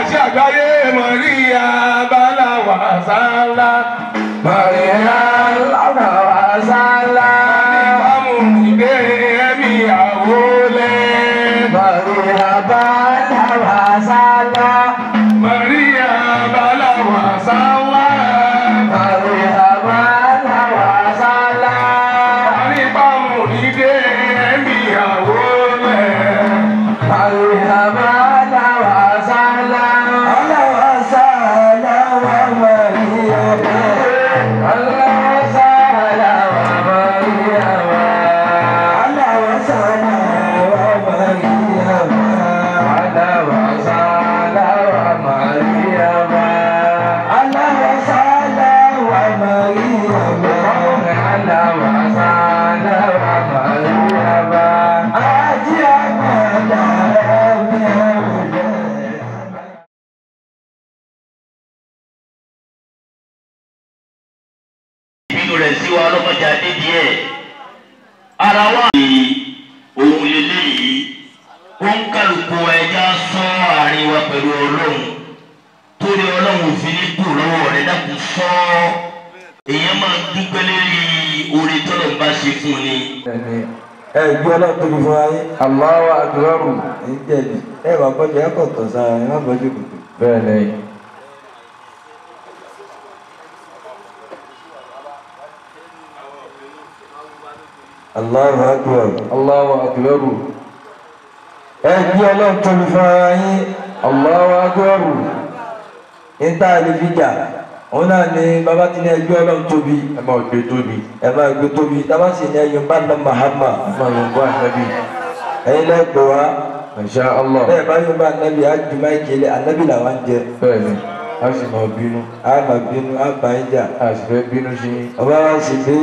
sí àgbáyé Maria bala wa sálá. Maria bala wa sálá. Ìbámu ìdè ẹ̀mí àwọlé. Maria bala wa sálá. Maria bala wa sálá. Maria bala wa sálá. Ìbámu ìdè ẹ̀mí àwọlé. Maria bala wa sálá. Allah sálá wa Maria. Allah sálá wa Maria. Allah sálá wa Maria. Allah sálá wa Maria. Allah sálá wa Maria. Allah sálá wa Maria. Ají àgbàdà ẹ̀mí àwùjọ. Ìbínú rẹ̀ sí wa ọlọ́mọdé adédìí ẹ̀ ara wa ni òun lélẹ́yìí ó ń kálukú ẹja sọ àárín wa pẹ̀lú ọlọ́run torí ọlọ́run òfin ní kù lọ́wọ́ rẹ̀ dákun sọ èèyàn máa ń dúpẹ́ lérí oore tọ́lọ̀ ń bá ṣe fún ni. Ẹ gbé ọlọ́run tóbi fún wa yín. Allahu akbar. Ẹ jẹ̀bi ẹ wà bọ́jú ẹ kọ̀ tọ̀ sára ẹ má bọ́jú kòtò. Bẹ́ẹ̀ ni. Allahu akbar. Allahu akbar. Ẹ gbé ọlọ́run tóbi fún wa yín. Allahu akbar. Níta lè fi jà òun náà ni bàbá ti ní ẹgbẹ́ ọlọ́run tóbi. Ẹ máa gbé tóbi. Ẹ máa gbé tóbi tábà sì ní ẹyọ bá lọ Mahama. Ẹ máa yọ̀ bá ànábì. Ẹ̀yin lẹ́gbẹ̀ẹ́ wa. Masha Allah. Bẹ́ẹ̀ bá yọ̀ bá ànábì á ju máìkì lé ànábì làwọn jẹ. Bẹ́ẹ̀ ni a sì máa bínú. A máa bínú a bá yín jà. A sì fẹ́ bínú sí yín. Ọba wa sì dé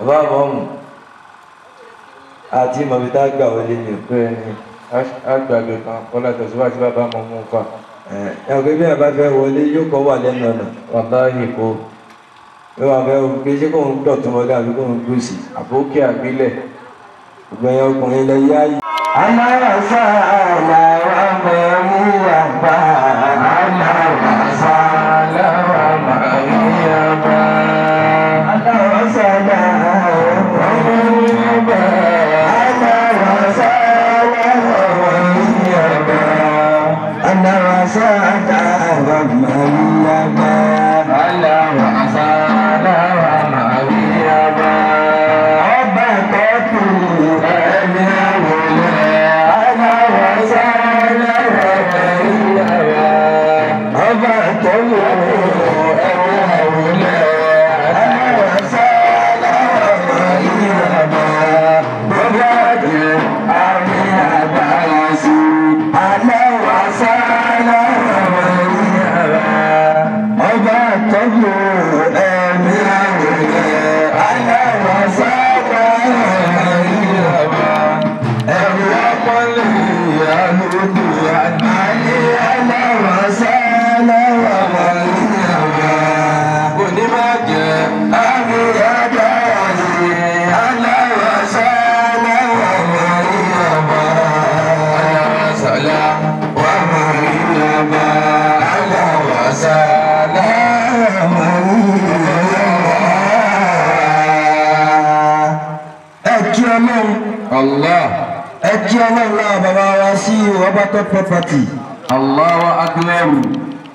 ọba mọ́mù àti mọ̀bítà gbà wọlé ni o. Bẹ́ẹ̀ ni a gbàgbé kan kọ́lá tẹ̀síwájú bàbá mọ̀ mú fa. Ẹ ẹ bí a bá fẹ́ wọlé yóò kọ́ wà lẹ́nu ọ̀nà. Wàláhì kó. Yóò wá fẹ́ gbé ṣé kóun dọ̀tún wọlé àbí kóun gbòsì. Àbókè àbílẹ̀. Gbẹ̀yìn ọkùnrin lẹ yá yìí. Aláwàsá làwọn Maria bá. Aláwàsá làwọn Maria bá. Aláwàsá làwọn Maria bá. Aláwàsá làwọn Maria bá. Aláwàsá làwọn Maria bá. Aláwàsá làwọn Maria bá. Ọba tọ́tù ẹ̀mí àwòrán. Aláwàsá làwọn Maria bá. Ọba tọ́tù ẹ̀mí àwòrán. Aláwàsá làwọn Maria bá. Bọ́lá dé àmì àbáyé sí. Aláwàsá làwọn Maria bá. Ọba tọ́jú ẹ̀mí àwòrán. Aláwàsá làwọn Maria bá. Ẹ̀rù ọpọlọ àlùkò àgbáyé. Aláwàsá làwọn Maria bá. Kò ní má jẹ́ Àmì àbáyé. Aláwàsá làwọn Maria bá. Aláwàsá làwọn Maria bá. Aláwàsá làwọn Maria bá. Ẹ kí ọlọ́run. Allah. Ẹ kí ọlọ́run láwọn bàbá wa sí ọba tó property. Allahu akbar.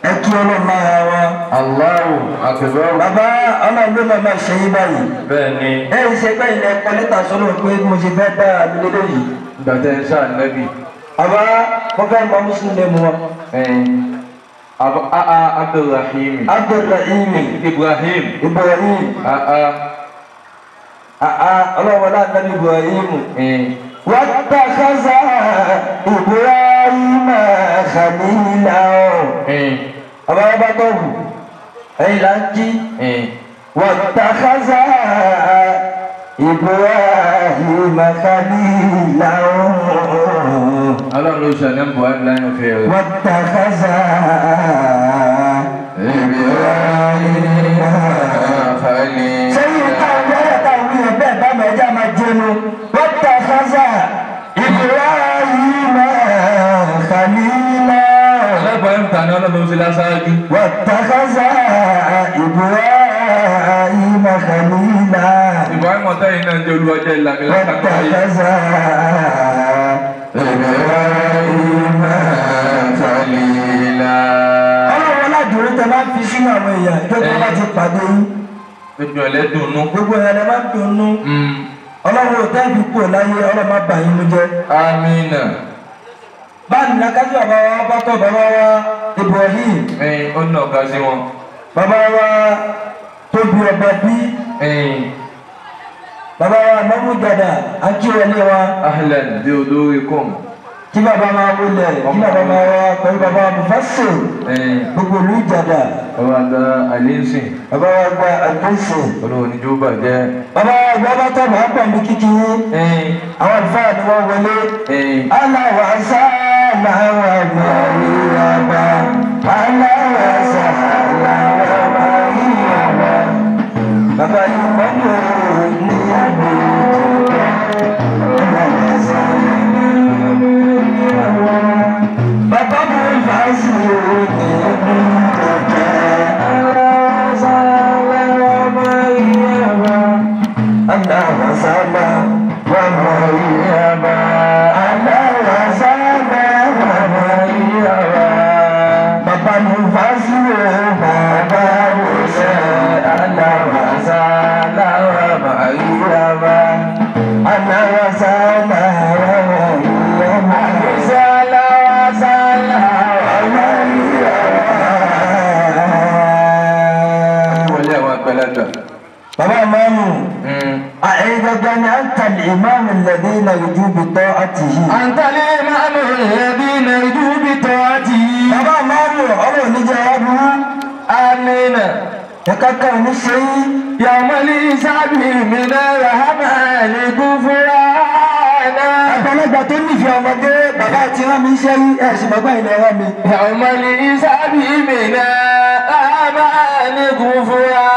Ẹ kí ọlọ́run lára wa. Allahu akbar. Bàbá ọlọ́run ló máa máa ṣe yín báyìí. Bẹ́ẹ̀ ni. Ẹ ń ṣe báyìí lẹ kọ lẹ́tà sọ́lọ́ pé mo ṣe fẹ́ bá mi lélẹ̀ yìí. Gbàtẹ́ ń ṣáà nẹ́bì. Bàbá mo fẹ́ mọ mùsùlùmí mu wọn. Abdulrahim. Abdulrahim. Ibrahim. Ibrahim. Ọlọ́run wọlé ànábì Ibrahim. واتخذ إبراهيم خليلا. Ọba ọba tọ́hù ẹ̀yìn là ń kí. واتخذ إبراهيم خليلا. Ọlọ́run ló ṣe àlẹ́ ń bọ̀ ẹ́ láyé òfin rẹ̀. واتخذ إبراهيم خليلا. Sẹ́yìn táwọn ẹ̀rọ táwọn èèyàn bẹ́ẹ̀ bá mọ̀ ẹja máa jẹnu. واتخذ إبراهيم. Ibrahim ọ̀tá yìí náà ń jẹ́ olúwàjẹ́ ìlànà látàkùn ayé. واتخذ إبراهيم خليلا. Ọlọ́run aládùúró tẹ máa ń fi sínú àwọn èèyàn ìjọ tó bá ti pàdé yín. Gbogbo ẹ̀ dùnnú. Gbogbo ẹ̀ lẹ máa ń dunnú. Ọlọ́run ò tẹ́ fi kúrò láyé, Ọlọ́run má bà yín jẹ́. Amina. Báyìí ní akájú bàbá wa bá tọ́ bàbá wa Ibrahim. Ó nà ọ̀gá sí wọn. Bàbá wa tóbi ọba bí. Bàbá wa Mọ́mú Jàdà akíwọlé wa. Ahlan bí odorikum. Kí bàbá máa wọlé, kí bàbá máa wá pẹ̀lú bàbá wa Mufassir. Gbogbo ìlú Ìjàdà. Bàbá gba àlẹ́sìn. Bàbá wa gba àlẹ́sìn. Olówó ní jó bàjẹ́. Bàbá wa gba bàtà máa pọ̀ ní kíkí. Àwọn àlùfáà ni wọ́n wọlé. Aláwa sáàlà wà Màríyàmá. Aláwa sáàlà wà Màríyàmá. Bàbá yìí wọ́n ní ní àgbè. Aláwa sáàlà wà Màríyàmá. Bàbá mi fà sí òní ní ìjọba. Aláwa sáàlà wà Màríyàmá. Aláwa sáàlà wà Màríyàmá. Aláwa sáàlà wà Màríyàmá. Bàbá mi fà sí òní bàbá mi sẹ́. Aláwa sáàlà wà Màríyàmá. Aláwa sáàlà wà Màríyàmá. Aláwa sáàlà wà Màríyàmá. Wọlé àwọn àgbàlagbà. Bàbá ìmáàmù, àìgbàgbà ni أنت الإمام الذي نرجو بطاعته. أنت الإمام الذي نرجو بطاعته. Bàbá ìmáàmù, ọ̀rọ̀ oníjẹ aburú. آمين. Ẹ̀ka kan ní ṣe yín. يوم الحساب من الرحمن غفرانا. Àgbàlagbà tó nífẹ̀ẹ́ ọmọdé, bàbá àti rán mi ń ṣe yín, ẹ̀ sì bàbá ilẹ̀ rán mi. يوم الحساب من الرحمن غفرانا.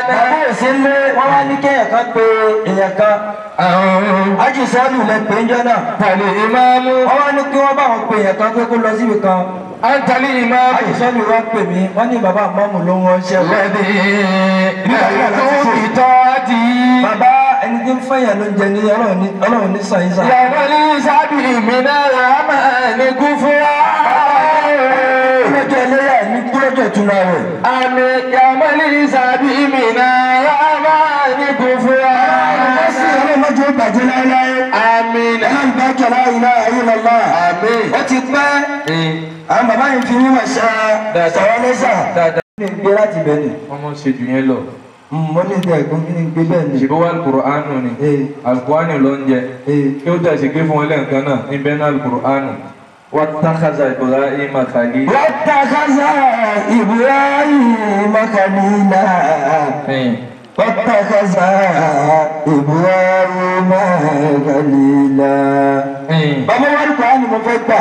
Bàbá ò sí lé, wọ́n wá ní kéèyàn kan pé èèyàn kan. Ájì sọ́ọ̀lù lẹ pé ń jọ́ náà. الإمام. Wọ́n wá ní kí wọ́n bá wọn pé èèyàn kan pé kó lọ síbi kan. أنت الإمام. Ájì sọ́ọ̀lù wá pè mí, wọ́n ní bàbá àmọ́mù ló ń wọ́n ṣẹ́ wọ́n. الذي نرجو بطاعته. Bàbá ẹni tí ń fẹ́yàn ló ń jẹ ní Ọlọ́run ní sàn yín sàn. يوم الحساب من الرحمن غفرانا. Lọ́jọ́ ẹlẹ́yà ní kúlọ́jọ́ ìtura rẹ̀. آمين. يوم الحساب من الرحمن غفرانا. Ẹ̀sìn ọlọ́run mọ́jọ́ bàjẹ́ láéláé. آمين. Ẹ̀hán bá kẹlá ìlà illallah. آمين. Ó ti pẹ́. Àwọn bàbá yìí fi mímọ̀ ṣe sọ̀rọ̀ lẹ́sà. Dáadáa. Ní gbé láti bẹ̀ ni. Wọ́n mọ̀ ṣe jù yẹn lọ. Mo ní ìdí ẹ̀gbọ́n kí ni gbé bẹ́ẹ̀ ni. Ṣèbó wà alukur'anu ni. Alukur'anu ló ń jẹ. Kí ó tẹ̀sí gbé fún wọn lẹ́ǹkan náà níbẹ̀ náà alukur'anu. Wattakhadha Ibrahima khalila. Wattakhadha Ibrahima khalila. Wattakhadha Ibrahima khalila. Bàbá wa alukur'anu mo fẹ́ gbà.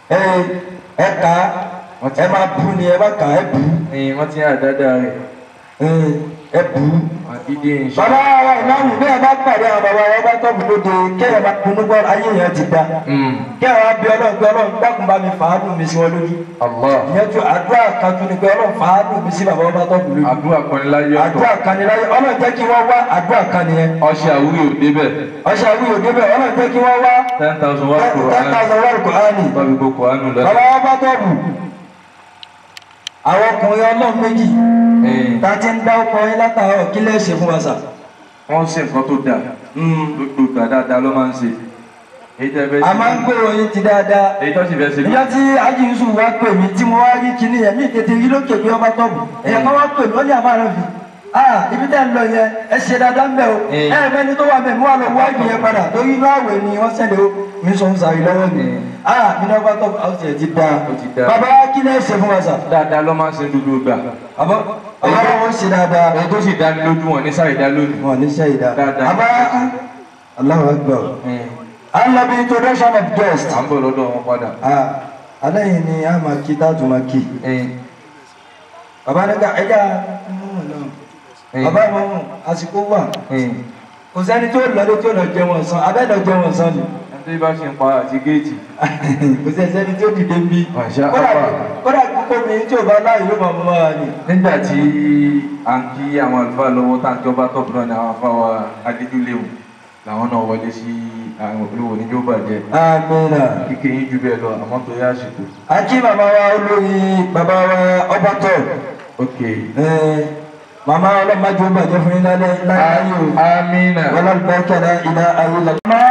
Ẹ kà á, ẹ máa bú ni ẹ bá kà á, ẹ bú. Wọ́n ti ń àdáda rẹ̀. Ẹ bú. Àdídé ń ṣe. Bàbá wa ìmáàmù bẹ́ẹ̀ bá pàdé àwọn bàbá wa bá tọ́pù lóde kẹ́yọ̀ bá kunú gbọ́ ayé yẹn ti da. Kẹ́yọ̀ wá bí Ọlọ́run pé Ọlọ́run dákun bá mi fàánù mi sí wọn lójú. Allah. Ìyẹn tún àdúrà kan tún ni pé Ọlọ́run fàánù mi sí bàbá wa bá tọ́pù lójú. Àdúrà kan láyé ọ̀tọ̀. Àdúrà kan ni láyé Ọlọ́run jẹ́ kí wọ́n wá àdúrà kan nìyẹn. Ọṣẹ àwúrò débẹ̀. Ọṣẹ àwúrò débẹ̀ Ọlọ́run jẹ́ kí wọ́n wá. 10,000 wá Kùránì. 10,000 wá Kùránì. Bábí kò Kùránì lọ. Bàbá wa bá tọ́pù. Àwọn ọkùnrin Ọlọ́run méjì. Ta ti ń dá ọkùnrin látàárọ̀ kí lè ṣe fún wa sà. Wọ́n ṣe nǹkan tó dáa. Gbogbo ìgbà dáadáa ló máa ń ṣe. A máa ń gbèrò yín ti dáadáa. Èyí tó sì fẹ́ ṣe. Ìjọ tí Ájì Yusuf wá pè mí tí mo wá rí kinní yẹn mí tètè rí lókè bí ọba tọ́bù. Èèyàn kan wá pè mí ó ní àbá rẹ̀ fi. Ibi tẹ́ ń lọ yẹn ẹ ṣe dáadáa ń bẹ̀ o. Ẹ mẹ́ni tó wà mẹ́ mi wà lọ wá ibi yẹn padà torí inú àwẹ̀ ni wọ́n sẹ́lẹ̀ o. Mi sọ ń sàrí lọ́wọ́ mi. Mi ní ọba tọ́bù àwọn tiẹ̀ ti dáa. Bàbá kí lẹ́ ṣe fún wa sà. Dáadáa ló máa ń ṣe gbogbo ìgbà. Àbá wọn ṣe dáadáa. Èyí tó sì dá ní lójú wọn ní sáyidá lónìí. Wọn ní sáyidá. Dáadáa. Àbá Allahu Akbar. Alabi introduction of guest. À ń bọ̀ lọ́dọ̀ wọn padà. Alẹ́ ni a máa kí táàtù máa kí. Bàbá nígbà ẹja bàbá mọ́mú àsìkò wà. Kò sẹ́ni tó lọlé tó lọ jẹun ọ̀sán, abẹ́ lọ jẹun ọ̀sán ni. Ẹni tó bá ṣe ń pa àti géètì. Kò sẹ́ni tó dìde ń bí. Masha Allah. Kódà kóbi tí ò bá láàyè yóò máa mú mọ́ra ni. Nígbà tí à ń kí àwọn àlùfáà lọ́wọ́ tá à ń kí ọba tọ̀pù náà ni àwọn àlùfáà wa Adéjúléwu làwọn náà wọlé sí àwọn olówó níjó bàjẹ́. Àmín. Kíkẹ́ yín ju bẹ́ẹ̀ lọ àmọ́ torí àsìkò. A kí bàbá wa olórí bàbá wa ọba tọ̀. Ok. Màmá ọlọ́mọdé ó bàjẹ́ fún yín lálẹ́ láyé o. Àmín. Ọlọ́mọdé ìlà ayé lọ. Màmá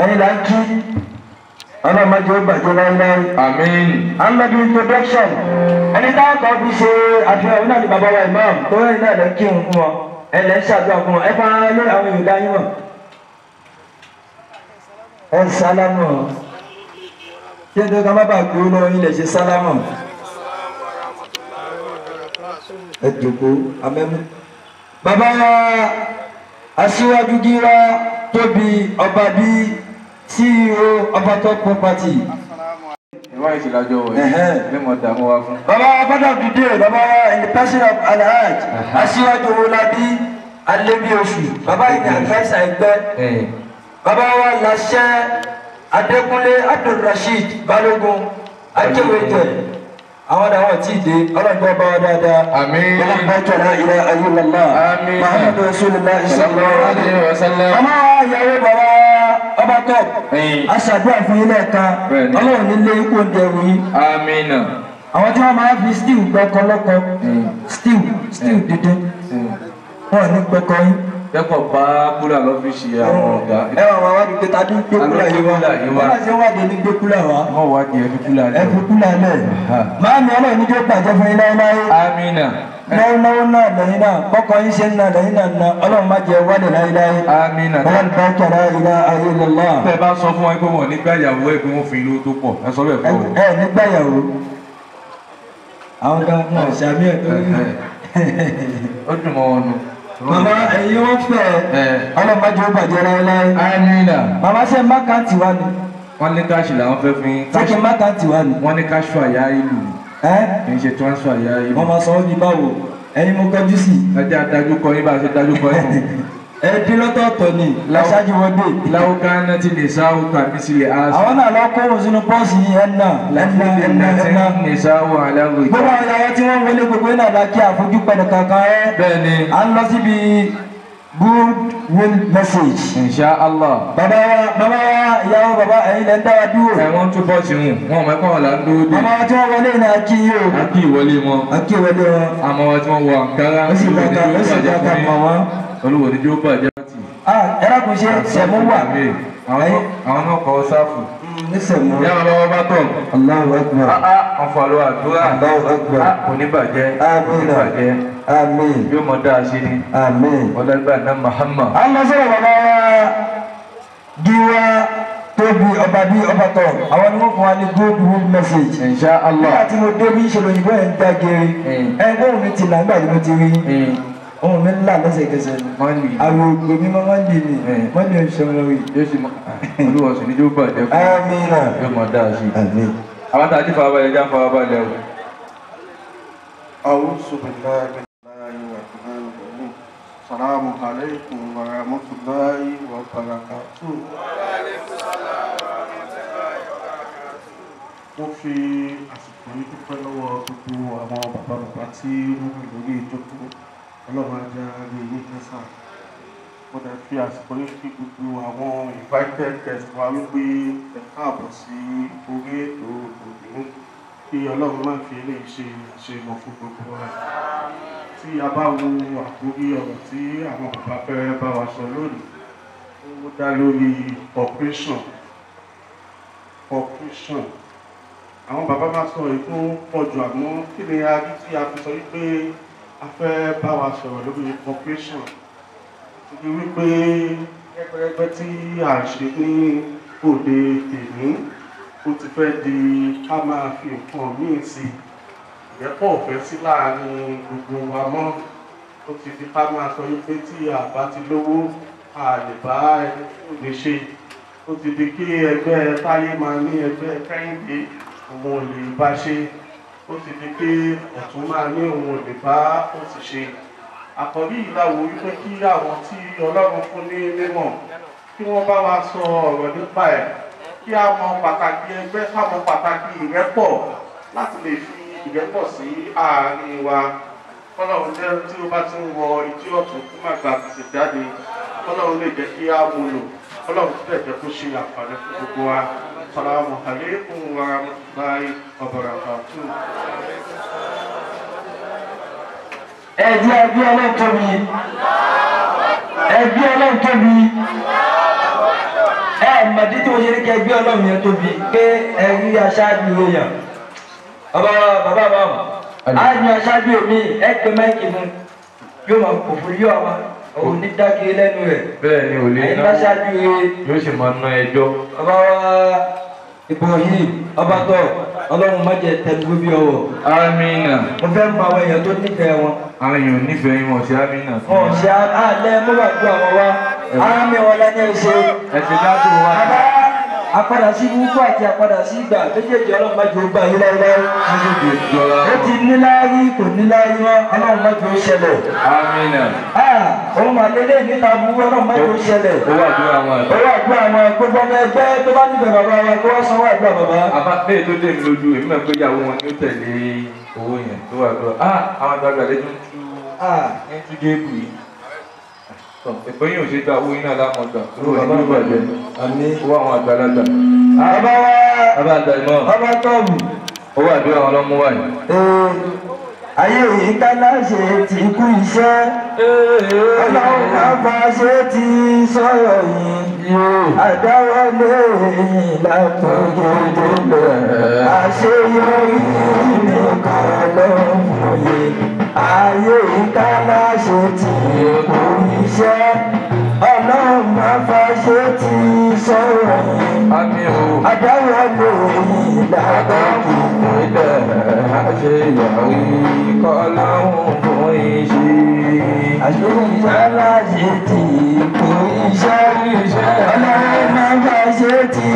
ẹ̀yin là ń kí ọlọ́mọdé ó bàjẹ́ láéláé. Àmín. À ń lọ bí introduction. Ẹni táwọn kan fi ṣe àfihàn òun náà ni bàbá wa imam tó rẹ̀ náà lẹ́ kírun fún wọn. Ẹ lẹ́ ń ṣàdúrà fún wọn. Ẹ fara lé àwọn èèyàn dá yín mọ̀. Ẹ sálámọ̀. Ṣé nítorí ká má bàa gbowó lọ́wọ́ yín lè ṣe sálámọ̀? Ẹ jòkó amẹ́mú. Bàbá wa aṣíwájú gíwá Tóbi ọba bí CEO Ọbàtọ́ Property. Ìwá ìṣìlájọ wọ̀ yìí ní mo dààmú wa fún. Bàbá wa father of the day, bàbá wa in the person of Alhaj aṣíwájú Owólabí Alébíoṣù, bàbá yìí ní adviser ẹgbẹ́. Bàbá wa láṣẹ Adékúnlé Abdulrasheed Balógun Akéwéjẹ. Àwọn àwọn tí ì dé ọlọ́dún ọba wa dáadáa. Àmín. Ọlọ́dún la ilaha illallah. Àmín. Muhammadu Rasulullah Sallallahu alaihi wasallam. Màmá ìyàwó bàbá ọba tọ̀. Aṣàdúrà fún yín lẹ́ẹ̀kan. Ọlọ́run nílé ikú oúnjẹ wù yín. Àmín. Àwọn tí wọ́n máa fi stew gbọ́kọ lọ́kọ. Stew dídín. Wọ́n ní gbọ́kọ yín. Dẹ́kọ̀ bá kúlà lọ́fíìsì àwọn ọ̀gá. Ẹ wà wá wádìí pé tàbí gbé kúlà yìí wá. Wọ́n bá ṣe wádìí ní gbé kúlà wá. Wọ́n wádìí ẹ fi kúlà lẹ̀. Ẹ fi kúlà lẹ̀. Máàmì ọlọ́run ní kí ó bàjẹ́ fún yín láéláé. Àmín. Náwó náà lẹ́yìn náà kọ́kọ́ yín ṣe ń na lẹ́yìn náà na ọlọ́run má jẹ́ wálé láéláé. Àmín. Ọlọ́run bá kẹ̀lá ilá ayé lọ́lá. Tẹ́ ẹ bá sọ fún wọn pé wọn nígbà ìyàwó ẹ pé wọ́n fi ìlú tó pọ̀ ẹ sọ bẹ́ẹ̀ fún wọn. Ẹ nígbà ìyàwó. Àwọn kan wọn ṣàmì ẹ̀ tó rí. Ó dùn mọ́ wọn nù. Màmá ẹ̀yin wọ́n fẹ́ ọlọ́mọdé ó bàjẹ́ láéláé. Àmín. Màmá ṣe mákàntì wa ni. Wọ́n ní káàṣì làwọn fẹ́ fún yín. Ṣé kí mákàntì wa ni? Wọ́n ní káṣù àyà ìlú. Kì í ṣe transfer àyà ìlú. Wọ́n máa sọ ọ́ ní báwo ẹ̀yin mo kọjú sí. Ẹ jẹ́ adájú kọ yín bá a ṣe dájú kọ yín. Ẹ dín lọ́tọ̀ọ̀tọ̀ ni aṣáájú wọn dé. Láwùká náà ti lè sáwù kàmí sílẹ̀ áṣù. Àwọn náà lọ kó wọn sínú pọ́ọ̀sì yìí ẹ̀ náà ẹ̀ náà ẹ̀ náà. Ní sáwù aláwọ̀. Gbogbo àwọn ìyàwó tí wọ́n wọlé gbogbo náà la kí àfojú pẹ̀lú kankan ẹ́. Bẹ́ẹ̀ni. À ń lọ síbi good will message. Insha Allah. Bàbá wa ìyàwó bàbá ẹ̀yin lẹ́ ń dá wa dúró. Ẹ wọ́n tún bọ́ọ̀sì hùn, wọn ò mẹ́kọ́ ọ̀la ń dúró dé. Bàbá wa tí wọ́n wọlé ní akí yìí o. Akí ìwọlé wọn. Akí ìwọlé wọn. Àmọ́ wa tí wọ́n wọ àǹkárá. Ó sì dáka ó sì dáka mọ̀ wọ́n. Olúwo ni yóò bàjẹ́ láti. Ẹ dákun ṣe sẹ̀mú wà. Àwọn náà kọ́ sáfù. Ní sẹ̀mú. Ìyá bàbá wa bá tọ̀. Allahu Akbar. Wọ́n fọ àlọ́ àdúrà. Allahu Akbar. Kò ní bàjẹ́. Àmín. Kò ní bàjẹ́. Àmín. Yóò mọ dáa sí ni. Àmín. Ọlọ́gbà náà Muhammad. A lọ sọ̀rọ̀ bàbá wa Gíwá Tóbi ọba bí ọba tọ̀. Àwọn ni wọ́n fún wa ní good will message. Insha Allah. Nígbà tí mo dé bí ìṣòro òyìnbó yẹn ń dá geere. Ẹgbẹ́ òun mi ti là nígbà tí mo ti rí. Ohun mi ńlá lẹ́sẹ̀kẹsẹ̀ ni. Àwọn ògbó mi máa ń lè ní. Wọ́n lè ṣe ọmọ rẹ̀. Yóò sì mọ olúwọ̀sùn ní yóò bàjẹ́ fún Àmín. Yóò mọ dáa sí. Àmín. Àwọn tàbí farabalẹ̀ já farabalẹ̀ o. A'udhu billahi minash rahim. Assalamu alaikum wa rahmatullahi wa barakatuh. Mo fi àsìkò yìí dúpẹ́ lọ́wọ́ gbogbo àwọn bàbá bàbá tí wọ́n wà lórí ìjókòó. Ọlọ́run ajá rí ní kẹsà. Mo dẹ̀ fi àsìkò yìí kí gbogbo àwọn invited guest wa wípé ẹ káàbọ̀ sí orí ètò òní. Kí Ọlọ́run má fi eléyìí ṣe àṣemọ̀ fún gbogbo wa. Tí a bá wo àkórí ọ̀rọ̀ tí àwọn bàbá fẹ́ bá wa sọ lónìí, ó dá lórí cooperation. Cooperation. Àwọn bàbá máa sọ èyí tó pọ̀ jù àmọ́ kí ni a rí tí a fi sọ wípé a fẹ́ bá wa sọ̀rọ̀ lórí cooperation. Nítorí wípé rẹ́gbẹ́rẹ́gbẹ́ tí à ń ṣe ní òde tèmi, ó ti fẹ́ di ká máa fi nǹkan míì sí. Ìrẹ́pọ̀ ò fẹ́ sí láàárín gbogbo wa mọ́. Ó ti di ká máa sọ wípé tí a bá ti lówó, a lè bá ẹni tí ò ní ṣe. Ó ti di kí ẹgbẹ́ Táyé máa ní ẹgbẹ́ Kẹ́hìndé, òun ò lè bá ṣe. Ó ti di pé Ọ̀tún máa ní òun ò lè bá òsì ṣe. Àkọ́bí yìí la wò wípé kí àwọn tí Ọlọ́run fún ní mímọ̀ kí wọ́n bá wa sọ ọ̀rọ̀ nípa ẹ̀, kí a mọ pàtàkì ẹgbẹ́, ká mọ pàtàkì ìrẹ́pọ̀, láti lè fi ìrẹ́pọ̀ sí àárín wa. Kọ́lọ́run jẹ́ tí ó bá ti ń wọ etí ọ̀tún kó má gba àtìsí jáde. Kọ́lọ́run lè jẹ́ kí á mú lò. Kọ́lọ́run tó jẹ́ kó ṣe àǹfààní fún gbogbo wa. Salamu alaykum wa rahmatulahi wa barakatuh. Ẹ̀jẹ̀ ẹbí Ọlọ́run tóbi. Ẹbí Ọlọ́run tóbi. Ẹ mọ̀dí tí mo ṣe ní kí ẹbí Ọlọ́run yẹn tóbi pé ẹ rí aṣáájú èèyàn. Bàbá bàbá bàbá á ní aṣáájú èmi ẹ pé máìkì mu yóò máa kò fún yóò àwọn òun ní dákiri lẹ́nu rẹ̀. Bẹ́ẹ̀ ni ò lè Ẹ̀yin ná láṣáájú rẹ̀. Yóò sì máa ná ẹjọ́. Bàbá wa Ibrahim ọba tọ Ọlọ́run má jẹ́ tẹnugbó bí ọwọ́. Amina. Mo fẹ́ mọ àwọn èèyàn tó nífẹ̀ẹ́ wọn. Àwọn èèyàn nífẹ̀ẹ́ yín, wọn ṣe amina. Wọn ò ṣe alẹ́ mọ́wàjú àwọn wa. Àmì wọn lẹ́ni ẹ̀ ṣe. Ẹ̀sìn dájú wa. Bàbá àpadà sí burúkú àti àpadà sí ìgbà méjèèjì Ọlọ́run má jẹ́ ó gbà yín láéláé. Méjèèjì jọra. Ó ti níláárí kò níláárí wọn Ọlọ́run má jẹ́ ó ṣẹlẹ̀. Amina. Òun mà lélẹ̀ níta burú Ọlọ́run má jẹ́ ó ṣẹlẹ̀. Owó àdúrà wọn àgbà. Owó àdúrà wọn gbogbo ọmọ ẹgbẹ́ tó bá nífẹ̀ẹ́ bàbá wa kó wọ́n sanwó àdúrà bàbá. Àbá bẹ́ẹ̀ tó dé mi lójú èmi mọ̀ pé ìyàwó wọn ni ó tẹ̀lé owó yẹn tó wà lọ. Àwọn àgbàlagbà lẹ́jọ́ ń tú ń tú géèbù yìí. Ìpín yóò ṣe gba owó iná lámọ̀gbà. Owó ní ló bàjẹ́. Owó àwọn àgbàlagbà. Bàbá wa Bàbá àgbà ìmọ̀. Bàbá tọ́ọ̀bù. Owó àdúrà wọn lọ́mú wáyé. Ayé ìkálá ṣe ti kú iṣẹ́. Ọlọ́run bàbá ṣe ti sọ̀rọ̀ yìí. Àdáwọlé yìí látọ̀gẹ̀dẹ̀ lọ. Àṣeyọrí nìkan ló ń fún yìí. Ayé ìkálá ṣe ti kú iṣẹ́. Ọlọ́run bàbá ṣe ti sọ̀rọ̀ yìí. Àmín o. Àdáwọlé yìí látọ̀gẹ̀dẹ̀ lọ. Àṣeyọrí kọ́ lóhùn fún iṣẹ́. Àṣeyọrí ṣe ti kú iṣẹ́. Ọlọ́run máa bá ṣe ti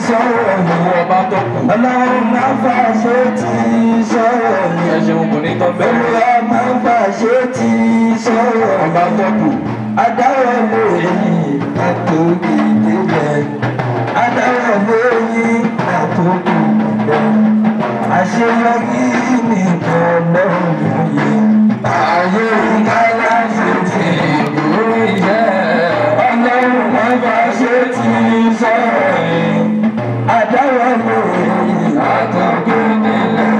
sọ̀rọ̀ yìí. Ọba tó kù. Ọlọ́run máa bá ṣe ti sọ̀rọ̀ yìí. Ẹ ṣeun kò ní tán bẹ́ẹ̀. Olúwa máa bá ṣe ti sọ̀rọ̀ yìí. Ọba tó kù. Adáwọlé yìí látòkè délẹ̀. Adáwọlé yìí látòkè délẹ̀. Àṣeyọrí nìkan lọ́rùn yìí. Ayé ìkálá ṣe ti kú iṣẹ́. Ọlọ́run máa bá ṣe ti sọ̀rọ̀ yìí. Adáwọlé yìí látòkè délẹ̀.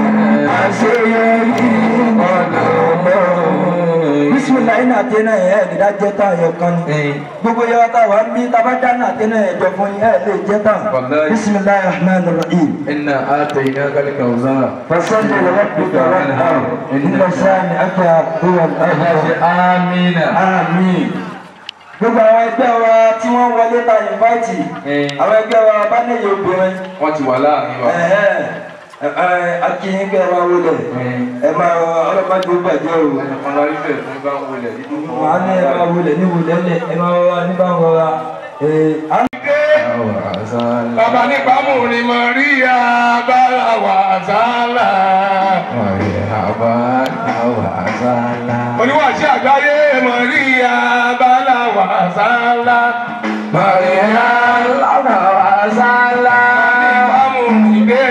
Àṣeyọrí nìkan lọ́rùn yìí. Bísímìláì náà tẹ́ náà ẹ̀ lè dá jẹ́ tán ẹ̀yọ̀ kan ni. Gbogbo yẹn wá táwa ń bí tábà dáná àtẹ́ náà ẹ̀jọ̀ fún yín ẹ̀ lè jẹ́ tán. Wàláhì. Bísímìláì rahman rahim. Inna ataynaka al-kawthar. Fasalli li rabbika wanhar. Inna shani'aka huwa al-abtar. Amina. Àmín. Gbogbo àwọn ẹgbẹ́ wa tí wọ́n wọlé ta ìnváìtì. Àwọn ẹgbẹ́ wa bá níyì obìnrin. Wọ́n ti wà láàrin wa. Akínyìn pé ẹ máa wọlé. Ẹ máa ọlọ́mọdé ó bàjẹ́ o. Ẹnìkan la rí bẹ́ẹ̀ fún bá ń wọlé. Màá ní ẹ máa wọlé ní wọlé ẹ máa wọlé ní bá ń rọra. Bàbá nípa mú ni Maria bára wà sálà. Oníwàṣí àgbáyé Maria bára wà sálà. Maria bára wà sálà. Nípa mú ni dé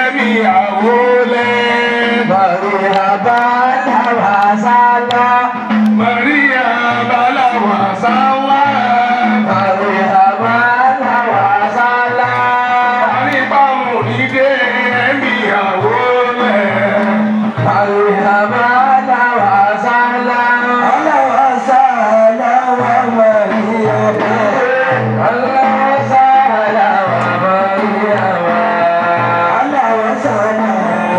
ẹ̀mí àwọlé. Maria bára wà sálà. Maria bára wà sálà. Maria bára wà sálà. Nípa mú ni dé ẹ̀mí àwọlé. Maria bára wà sálà. Aláwọ̀ sálà wà Maria bá. Allah sálà wà Maria wà. Aláwọ̀ sálà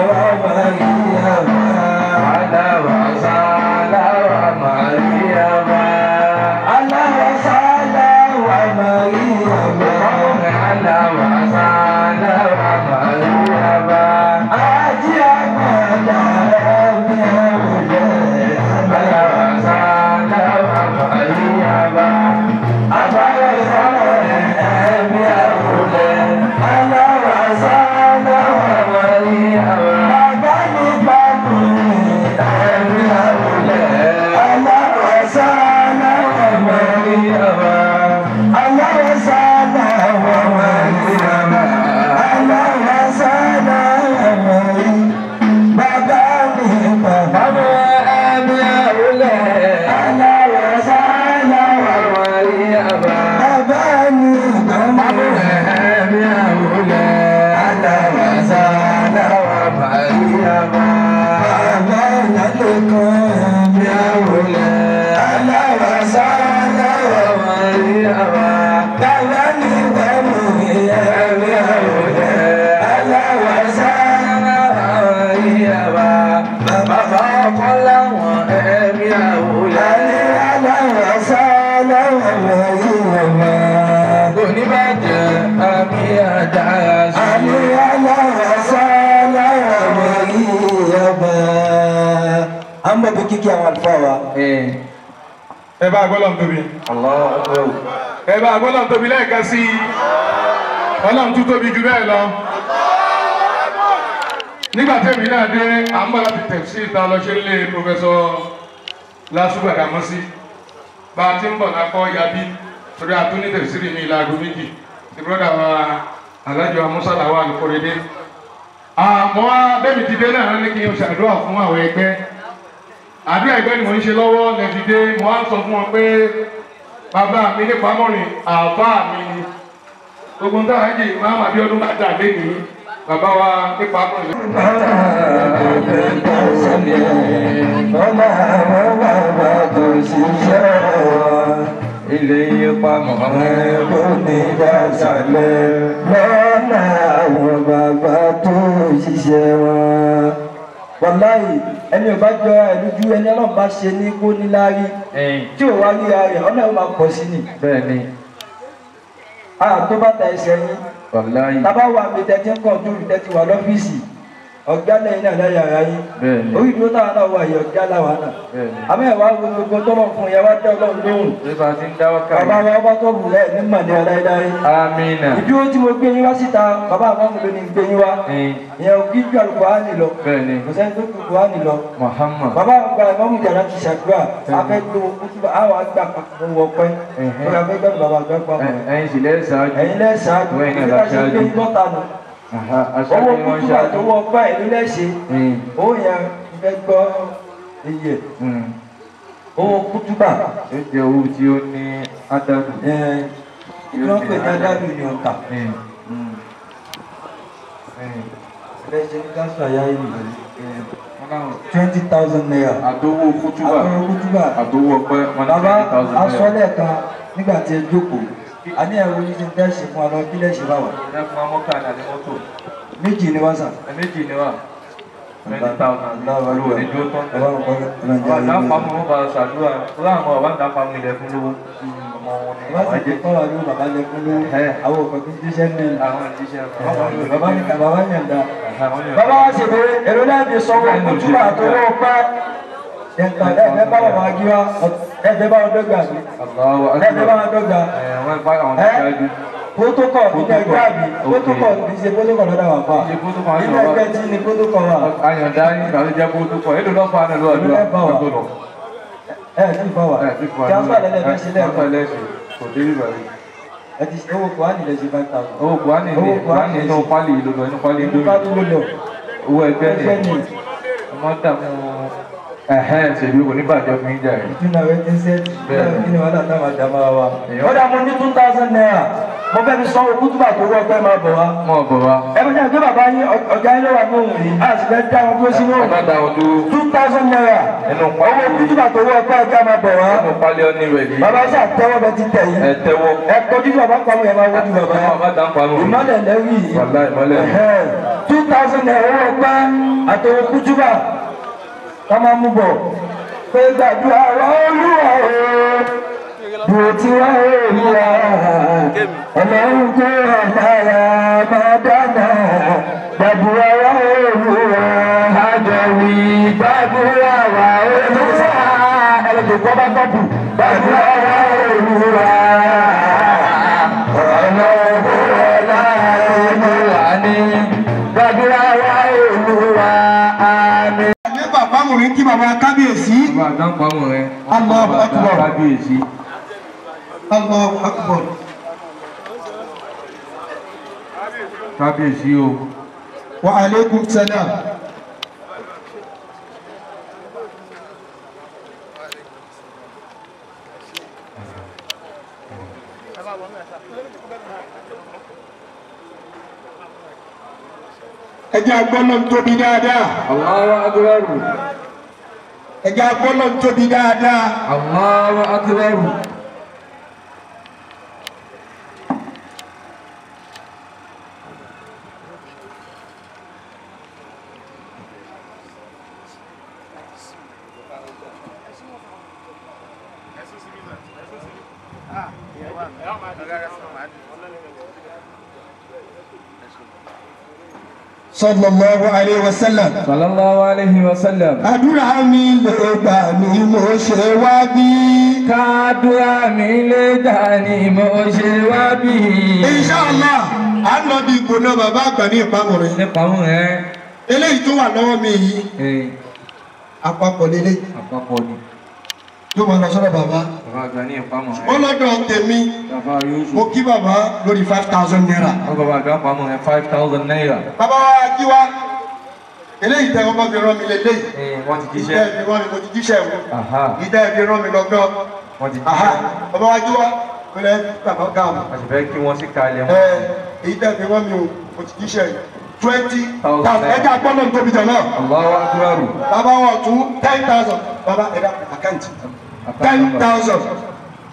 wà Maria bá. Allah sálà wà Maria. àlùfáà wa. Ẹ bá gbọ́dọ̀ tóbi. Ẹ bá gbọ́dọ̀ tóbi lẹ́ẹ̀kan sí i. Ọlọ́run tún tóbi jù bẹ́ẹ̀ lọ. Nígbà tí èmi náà dé, à ń bọ̀ láti tẹ̀sí ìta lọ ṣe ń lé Pòfẹ́sọ̀ Lásùgbàdàmọ́sí. Bá a ti ń bọ̀ lákọ́ yabi torí a tún ní tẹ̀síìrì ní ìlà aago méjì. Ti bọ́dà wa Alájọ Amúsàlàwà Alukóredé. Àmọ́ bẹ́ẹ̀ mi ti dé náà ní kí n ṣàdúrà fún àwọn ẹgbẹ́. Àdúrà ẹgbẹ́ ni mò ń ṣe lọ́wọ́ lẹ́dìdé, mo á sọ fún wọn pé bàbá mi nípa mọ́rin àbá mi ni. Gbogbo ń dára jì máa mà bí ọdún bá dà lé ní bàbá wa nípa mọ́rin. Ilé pamọ́ kò ní dásálẹ̀ lọ́nà àwọn bàbá tó ṣiṣẹ́ wọn. Wàláyì ẹni ò bá jọ ẹni ju ẹni Ọlọ́run bá ṣe ní kó níláárí tí ò wá ríra rẹ̀ ọ̀nà ò máa pọ̀ sí ni. Bẹ́ẹ̀ni. A tó bá ta ẹsẹ̀ yín. Wàláyì. Tábà wà mí tẹ́tí ń kàn dúró tẹ́tí wà lọ́fíìsì ọ̀gá lẹ́yìn náà lẹ́yìn ara yín. Bẹ́ẹ̀ni. Orí ìdúró táwọn náà wà yìí ọ̀gá làwà náà. Bẹ́ẹ̀ni. Àmọ́ ẹ̀wá gbogbo tọ́lọ̀ fún yẹn wá dá Ọlọ́run lóhùn. Nípa ti ń dá wákà yìí. Bàbá wa bá tó wù lẹ́ẹ̀ ní màdé aláìláì. Amina. Ìdúró tí mo gbé yín wá síta bàbá àwọn ọmọ mi ló ní gbé yín wá. Ìyẹn ò kí ju Àlùkùránì lọ. Bẹ́ẹ̀ni. Kò sẹ́ni tó ju Kùránì lọ. Muhammad. Bàbá àgbà ìmọ̀mù jàdá ti ṣàdúrà. A fẹ́ gbé wọn kútúbà àwọn àgbà papọ̀ wọ pẹ́. Lórí afẹ́ gbàgbọ́ bàbá àgbà papọ̀. Ẹ̀yin sì lẹ́ ṣáájú. Ẹ̀yin lẹ́ ṣáájú. Owó kútúbà tó wọ pẹ́ ìlú lẹ́ṣẹ̀. Owó yẹn fẹ́ gbọ́ iye. Owó kútúbà. Ó jẹ́ owó tí ó ní ádádù. Ìlú wọn pè ní ádádù ní ọ̀tà. Ẹ̀ṣẹ̀ ní káṣù àyà ìlú. 20,000 naira. Àtowó kútúbà. Àtowó kútúbà. Àtowó ọpẹ́ wọn ní 20,000 naira. Bàbá asọ́lẹ̀ kan nígbà tí ẹ jókòó. A ní ẹ̀rọ yìí ti ń tẹ́ ṣe fún wa lọ kí lẹ́ṣẹ̀ bá wà. Ẹ fún wa mọ́kà ní mọ́tò. Méjì ni wá sà. Méjì ni wá. 20,000 ló ní dúró tán. Bàbá àdápamọ́ wọn bá ṣàdúrà. Láwọn bàbá àdápamọ́ ilẹ̀ fún lówó. Ọmọ wọn ni wọ́n jẹ́. Bàbá sì bàbá lẹ fún lówó. Àwọn òkè kí n jíṣẹ́ ní. Àwọn ìjíṣẹ́ bàbá ní bàbá yàn dá. Bàbá wa ṣèbè èrò lẹ́ẹ̀dì sọ́wọ́ kútúbà tó wọ́ pẹ́. Ẹ̀fẹ̀ bá bàbá gíwá ẹ̀fẹ̀ bá wọn dọ́gba mi. Ẹ̀fẹ̀ bá wọn dọ́gba. Protocol nínú ẹgbẹ́ àbí protocol kì í ṣe protocol lọ́dọ̀ wà fà. Nínú ẹgbẹ́ tí ni protocol wà. Ayọ̀dá yín tàbí jẹ́ protocol èlò lọ́fà náà lọ́wọ́ àdúrà. Ẹ ti fà wá. Transfer lẹ́lẹ̀ fẹ́ ṣe lẹ́ẹ̀kan. Kò dé bíbá yìí. Ẹ ti owó Kùránì lè ṣe 5,000. Owó Kùránì ní Kùránì inú pálí ló lọ inú pálí inú pálí ló lọ. Owó ẹgbẹ́ ni ọmọ dààmú ẹ̀hẹ́n ṣèlú kò ní bàjẹ́ fún yín jàre. Ìtúná rẹ ti ń sẹ́ẹ̀tì kí ni wàhálà táwọn àjàmọ́ wa. Ó dà mo ní 2,000 naira. Mo fẹ́ fi sanwó kútúbà tó wọ́ pẹ́ máa bọ̀ wá. Mọ̀ bọ̀ wá. Ẹ bá jẹ́ pé bàbá yín ọ̀gá yín ló wà ní òun yìí. A sì fẹ́ dá wọn dúró sínú òun. Ẹ má dá wọn dúró. 2,000 naira. Owó kútúbà tó wọ́ pẹ́ ká máa bọ̀ wá. Ẹnu pálí ọ́ní rẹ̀ yìí. Bàbá sà tẹ́wọ́ bẹ ti tẹ̀ yìí. Ẹ tẹ́wọ́. Ẹ kọjú sí bàbá pamọ́ yẹn máa wojú bàbá. Bàbá dá pamọ́. Ìmọ̀lẹ̀ lẹ́rìí yìí. Wàlá ìmọ̀lẹ̀. 2,000 naira owó pẹ́ àtòwò kútúbà ká máa mú bọ̀. Pé gbàdúrà Olúwa o. Bó ti wá Olúwa, Ọlọ́run kó àlàyé máa dáná. Gbàdúrà wá Olúwa, àjọwì gbàdúrà wá Olúwa. Ẹlẹ́dẹ̀ kọ́ bá tọ́pù. Gbàdúrà wá Olúwa, Ọlọ́run kó àlàyé máa ní. Gbàdúrà wá Olúwa, àmín. Ní bàbá mò ń kí bàbá kábíyèsí. Bàbá àdáńpamọ́ rẹ̀. Allahu Akbar. Kábíyèsí. Allahu Akbar. Kábíyèsí o. Wa alaikum salam. Ẹ jẹ́ agbọ́nà tóbi dáadáa. Allahu Akbar. Ẹ jẹ́ agbọ́nà tóbi dáadáa. Allahu Akbar. Sallallahu alayhi wa sallam. Sallallahu alayhi wa sallam. Àdúrà mi lè gbà ní mo ṣe wá bí. Kádúrà mi lè gbà ní mo ṣe wá bí. Inshallah, à ń lọ bí ìgbóná bàbá àgbà ní ìpamọ́ rẹ̀. Nípamọ́ rẹ̀. Eléyìí tó wà lọ́wọ́ mi yìí. Àpapọ̀ lélẹ̀. Àpapọ̀ ni. Yóò máa lọ sọ́dọ̀ bàbá. Bàbá àgbà ní ìpamọ́ rẹ̀. Wọ́n lọ́dọ̀ tèmi. Mo kí bàbá lórí 5,000 naira. Wọ́n bàbá àgbà pamọ́ rẹ̀ 5,000 naira. Bàbá wa kí wa. Eléyìí tẹ ọmọ fi rán mi lélẹ́yìí. Wọ́n ti jíṣẹ́. Ìtẹ́ fi rán mi, mo ti jíṣẹ́ wọn. Ìtẹ́ fi rán mi lọ́gán. Wọ́n ti jíṣẹ́. Bàbá wa kí wa. Pẹ̀lẹ́ bàbá ga wọn. A sì fẹ́ kí wọ́n sì kalẹ̀ wọn. Èyí tẹ́ fi rán mi o, mo ti jíṣẹ́ yìí. 20,000. Ẹja gbọ́dọ̀ tóbi jọ náà. Allahu Akbar. Bàbá wọn tún 10,000. Bàbá ẹ̀dá àkáǹtì. 10,000.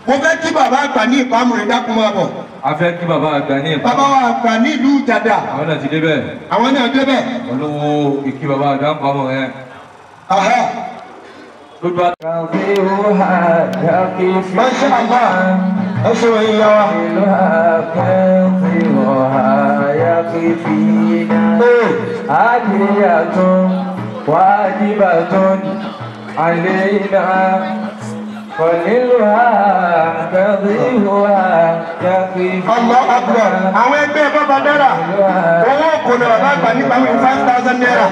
Mo fẹ́ kí bàbá àgbà ní ìpamọ́ rẹ̀ dákun máa bọ̀. A fẹ́ kí bàbá àgbà ní ìpamọ́. Bàbá wa àgbà ní ìlú Ìjàdà. Àwọn náà ti débẹ̀. Àwọn náà débẹ̀. Olówó ìkí bàbá àgbà ń pamọ́ rẹ̀. Lójú àti. Masha Allah. Ẹ ṣe wọ̀nyí yá wa. Wajibatun alayna qaliluha kathiruha yakfina. Allahu Akbar. Àwọn ẹgbẹ́ bàbá dára. Owó kò ní bàbá àgbà nípa wí 5,000 naira.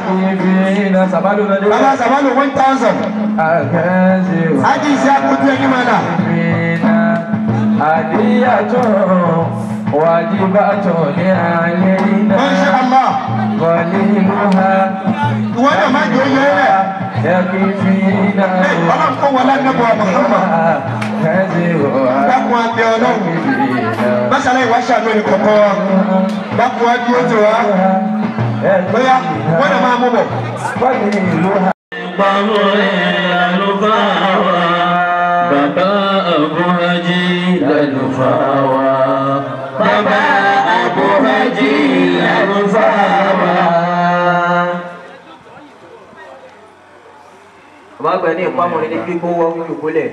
Bàbá Sàbálò 1,000. Ájì ìṣe àkójú ẹni máa nà. Adiyatun wajibatun alayna. Masha Allah. Qaliluha. Ìwọ náà má jẹ́ oyè rẹ̀. Yakfina. Ọlọ́run kò wọlé ẹnẹ́bọ̀ Muhammad. Dákun abẹ Ọlọ́run. Mọ́sálá ìwà ṣàánú ẹni kọ̀ọ̀kan wa. Dákun wá dúró tì wá. Bóyá wọ́n náà máa mú bọ̀. Bàbá Abu Haji lálùfáà wa. Bàbá Abu Haji lálùfáà wa. Bàbá àgbà ní ìpamọ́ ní kí kó wọ́n jòkó lẹ̀,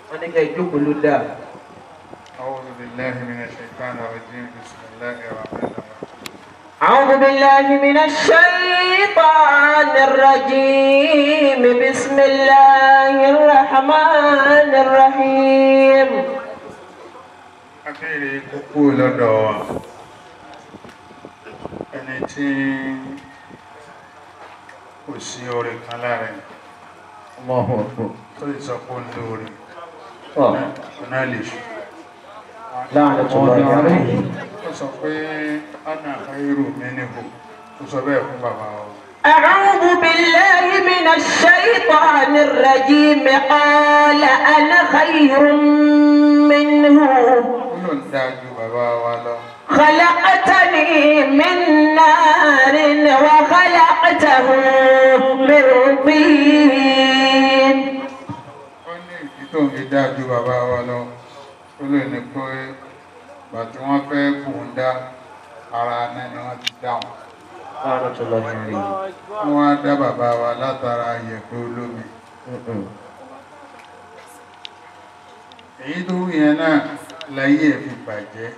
wọ́n ní kí ẹ jókòó ló dáa. أعوذ بالله من الشيطان الرجيم بسم الله الرحمن الرحيم. أعوذ بالله من الشيطان الرجيم بسم الله الرحمن الرحيم. Akéèrè kúkú lọ́dọ̀ wa, ẹni tí kò sí oore kan lára ẹ̀. Allahu Akbar. Tó lè sọ pé ó ń lóore. Ọ̀nà lè ṣù. La'natullahi alayhi. Ó sọ pé ana khairu minhu. Ó sọ bẹ́ẹ̀ fún bàbá wa. أعوذ بالله من الشيطان الرجيم قال أنا خير منه. Ó lóun dáa ju bàbá wa lọ. خلقتني من نار وخلقته من طين. Ó ní ìdí tó ń fi dáa ju bàbá wa lọ. Ó lè ní pé ìgbà tí wọ́n fẹ́ kùn dá ara náà ni wọ́n ti dáhùn. Wọ́n á dá bàbá wa látara yẹ̀pẹ̀ olómi. Èyí tó wù yẹn náà láyé ẹ̀ fi bàjẹ́.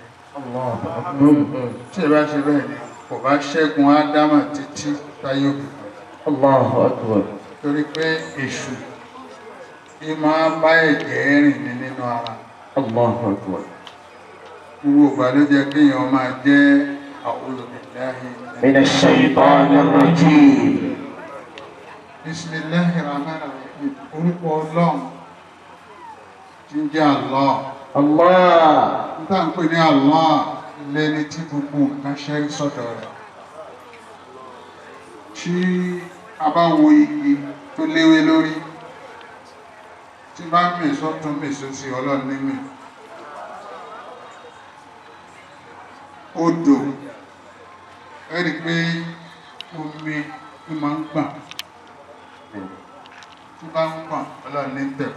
Tí ẹ bá ṣe bẹ́ẹ̀ ni kò bá ṣẹ́gun Ádámà títí táyé òkùnkùn. Allahu Akbar. Torí pé èṣù bí máa bá ẹ̀jẹ̀ rìn ní nínú ara. Allahu Akbar. Gbogbo ìgbà ló jẹ́ kéèyàn máa jẹ́ a'udhu billahi minash shaytanir rajim. Bismillahir rahmanir rahim. Orúkọ Ọlọ́run tí ń jẹ́ Allah. Allah. Níta ń pè ní Allah lẹni tí gbogbo nǹkan ṣẹ́rí sọ́dọ̀ rẹ̀. Tí a bá wo igi tó léwé lórí, tí bá ń mì sọ́tún mì sósì Ọlọ́run ní mì. Odò ẹ rí i pé omi ló máa ń gbọ̀n. Tí bá ń gbọ̀n Ọlọ́run ní tẹ̀.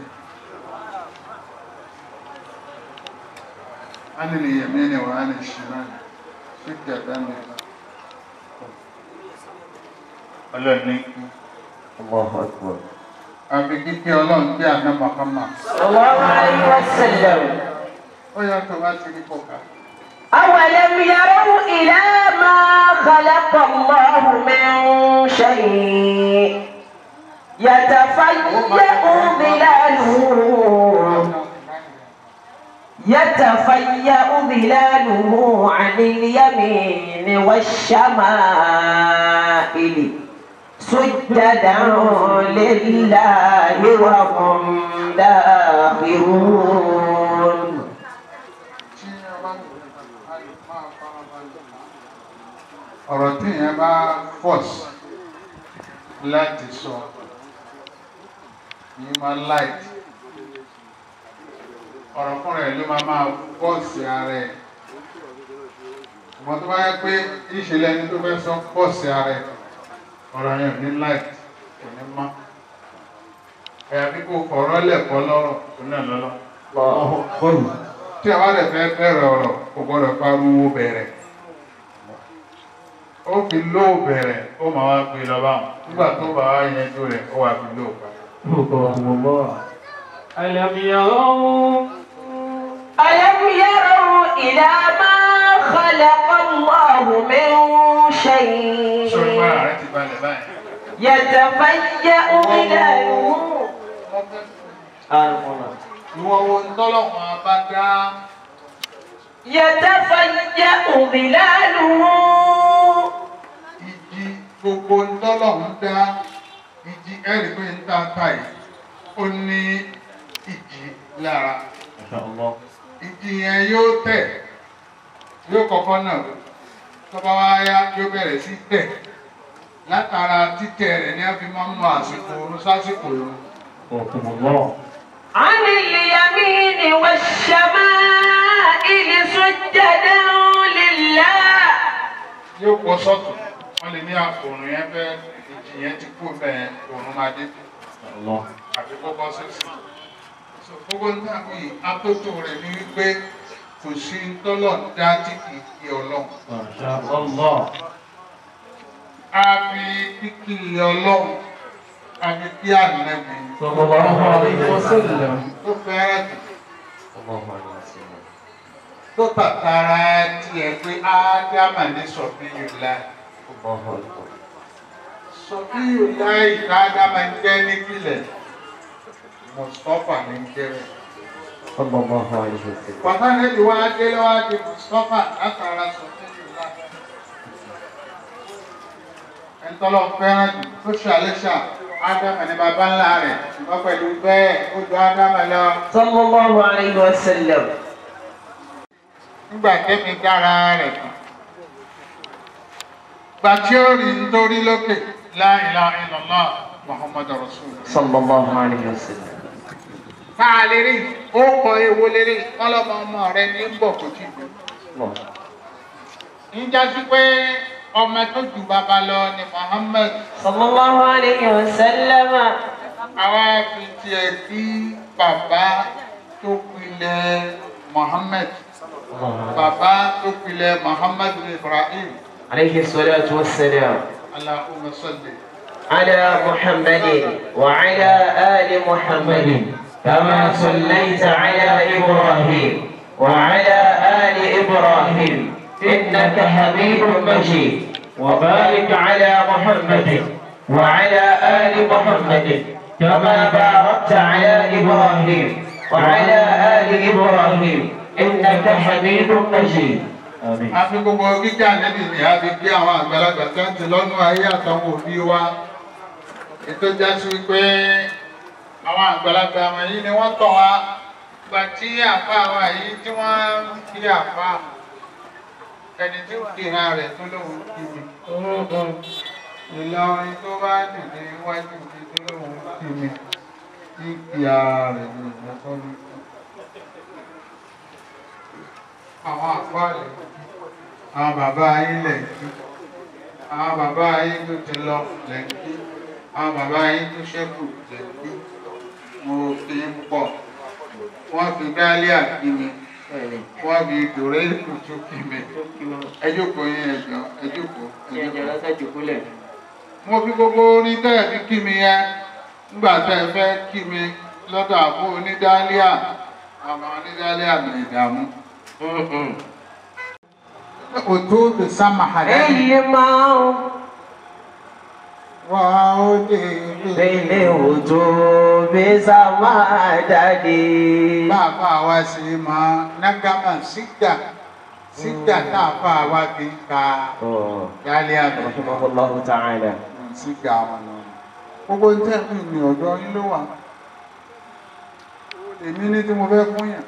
عن اليمين وعن الشمال سجدا لله. Ọlọ́run ní kí. Allahu Akbar. Àbí kíkí Ọlọ́run bí àná Muhammad. Sallallahu alayhi wa sallam. Ó yàtọ̀ bá ti rí kọ̀ọ̀ká. أولم يروا إلى ما خلق الله من شيء يتفيأ ظلاله عن اليمين والشمائل سجدا لله وهم داخرون. Ọ̀rọ̀ tí èèyàn bá force láti sọ ní máa light ọ̀rọ̀ fún rẹ̀ ló máa force ara ẹ̀. Ṣùgbọ́n tó bá yẹ pé ìṣẹ̀lẹ̀ ẹni tó fẹ́ sọ force ara ẹ̀, ọ̀rọ̀ yẹn ò ní light, kò ní mọ́. Ẹ̀yà bí kò fọ̀rọ̀ lẹ̀kọ́ lọ́rọ̀ kò náà lọ́lọ́. Tí a bá lè fẹ́ bẹ̀rẹ̀ ọ̀rọ̀ kò gbọ́dọ̀ pariwo bẹ̀rẹ̀. Ó fi lóò bẹ̀rẹ̀ ó máa wá gbé lọ báwọn. Nígbà tó bá wá yanjú rẹ̀ ó wá fi lóò parí. ألم يروا إلى ما خلق الله من شيء يتفيأ ظلاله. يتفيأ ظلاله. Igi gbogbo ntọ́lọ́hún dá igi ẹ̀rí pé ń ta ta yìí ó ní ìjì lára. Ìjì yẹn yóò tẹ̀, yóò kọ́kọ́ náà tó bá wá yá yóò bẹ̀rẹ̀ sí tẹ̀. Látara títẹ̀ rẹ̀ ni a fi máa ń mọ àsìkò oorun sásìkò oorun. عن اليمين والشمائل سجدا لله. Yóò pọ̀ sọ́tún, wọ́n lè ní òòrùn yẹn fẹ́ ìjì yẹn ti kú bẹ́ẹ̀ òòrùn máa dé. Àbí kọ́kọ́ sísè. Gbogbo nǹkan yìí atótó rẹ̀ ni wípé kò sí tọ́lọ̀ dá tí kì í kí Ọlọ́run. A fi kíkí Ọlọ́run, a fi kí Ànábì. Tó fẹ́ràn jù. Tó tàtàrà tiẹ̀ pé Ádámà ní Sọ̀fíyùlá. Sọ̀fíyùlá ìta Ádámà ń jẹ́ nípìnlẹ̀. Mustapha ní jẹ́rẹ̀. Pàtàkì ìwà adélọ́wà di Mustapha látara Sọ̀fíyùlá. Ẹ̀ńtọ́lọ́ fẹ́ràn jù tó ṣàlẹ́ṣà Ádámà ní bàbá ńlá rẹ̀ ṣùgbọ́n pẹ̀lú bẹ́ẹ̀ ó ju Ádámà lọ. Sallallahu alayhi wa sallam. Nígbà tẹ́mi dára rẹ̀ tán. Gbà tí ó rí nítorí lókè La ilaha illallah Muhammadu Rasulullah. Sallallahu alayhi wa sallam. Ká lè rí, ó kọ ewo lè rí, ọlọ́mọ ọmọ rẹ ní bọ̀ kò tí ì dé. Ń jásí pé ọmọ tó ju bàbá lọ ni Muhammad. Sallallahu alayhi wa sallam. Àwa fi tiẹ̀ sí bàbá tó pilẹ̀ Muhammad. Bàbá tó pilẹ̀ Muhammad Ibrahim. Alayhi salatu wa salam. Allahumma salli. على محمد وعلى آل محمد كما صليت على إبراهيم وعلى آل إبراهيم إنك حميد مجيد وبارك على محمد وعلى آل محمد كما باركت على إبراهيم وعلى آل إبراهيم إنك حميد مجيد. A fi gbogbo gíga níbi ni a fi gbé àwọn àgbàlagbà tó ń ti lọ́nú ayé àtàwọn òbí wa. Ètò jásí wípé àwọn àgbàlagbà wọ̀nyí ni wọ́n tọ̀ wá. Ìgbà tí àfa wa yìí tí wọ́n ń kí àfa ẹni tí ó kíra rẹ̀ tó lóun kí mi. Ìlọrin tó bá dìde iwájú mi tó lóun kí mi. Kí ara rẹ̀ ní ìyàtọ̀ mi. Àwọn àfa rẹ̀ àwọn bàbá yín lẹ̀ kí, àwọn bàbá yín tó ti lọ lẹ̀ kí, àwọn bàbá yín tó ṣẹ́kù lẹ̀ kí. Mo fi ń pọ̀, wọ́n fi dálíà kí mi, wọ́n fi dòrè kùtù kí mi. Ẹ jókòó yín ẹ̀jọ̀, ẹ jókòó, ẹ jókòó. Mo fi gbogbo orin tẹ́ ẹ fi kí mi yẹn nígbà tẹ́ ẹ fẹ́ kí mi lọ́dọ̀ àfọ onídálíà, àwọn onídálíà mi ìdààmú. Òtó bí sáma àdáni. Èyí máa ń. Wà ó dé Bẹ́lẹ̀ òtó bí sáma àdáni. Bàbá wa sì máa nágàmà sígbà sígbà tá a fà wá fi ń ka dálé àbẹ̀. Rahimahullahu ta'ala. Sígbà wọn lọ. Gbogbo ń tẹ́ ní ọ̀dọ́ yín ló wà. Èmi ní tí mo fẹ́ fún yàn.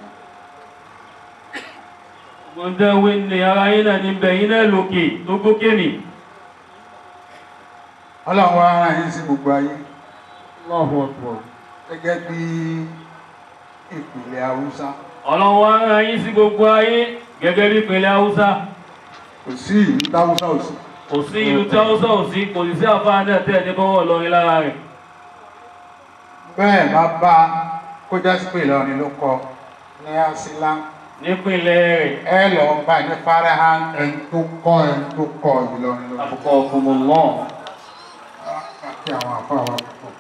Gbọ̀ndẹ̀wé ni ara yín náà ní bẹ̀ yín náà lókè tó gòkè mi. Ọlọ́run wá ara yín sí gbogbo ayé. Allahu Akbar. Gẹ́gẹ́ bí ìpìlẹ̀ Haúsá. Ọlọ́run wá ara yín sí gbogbo ayé gẹ́gẹ́ bí ìpìlẹ̀ Haúsá. Kò sí ìlú táwúsá ò sí. Kò sí ìlú táwúsá ò sí, kò sì sí àfáà náà tẹ̀ ní bọ́wọ́ Ìlọrin lára rẹ̀. Bẹ́ẹ̀ bá bá kó jásí pé Ìlọrin ló kọ ní Asílá. Nípìnlẹ̀ rẹ̀. Ẹ lọ bá ní Farahan ẹni tó kọ́ Ìlọrin lọ. Àbùkọ fúnmọ̀lọ́. Àti àwọn àfáà wa púpọ̀.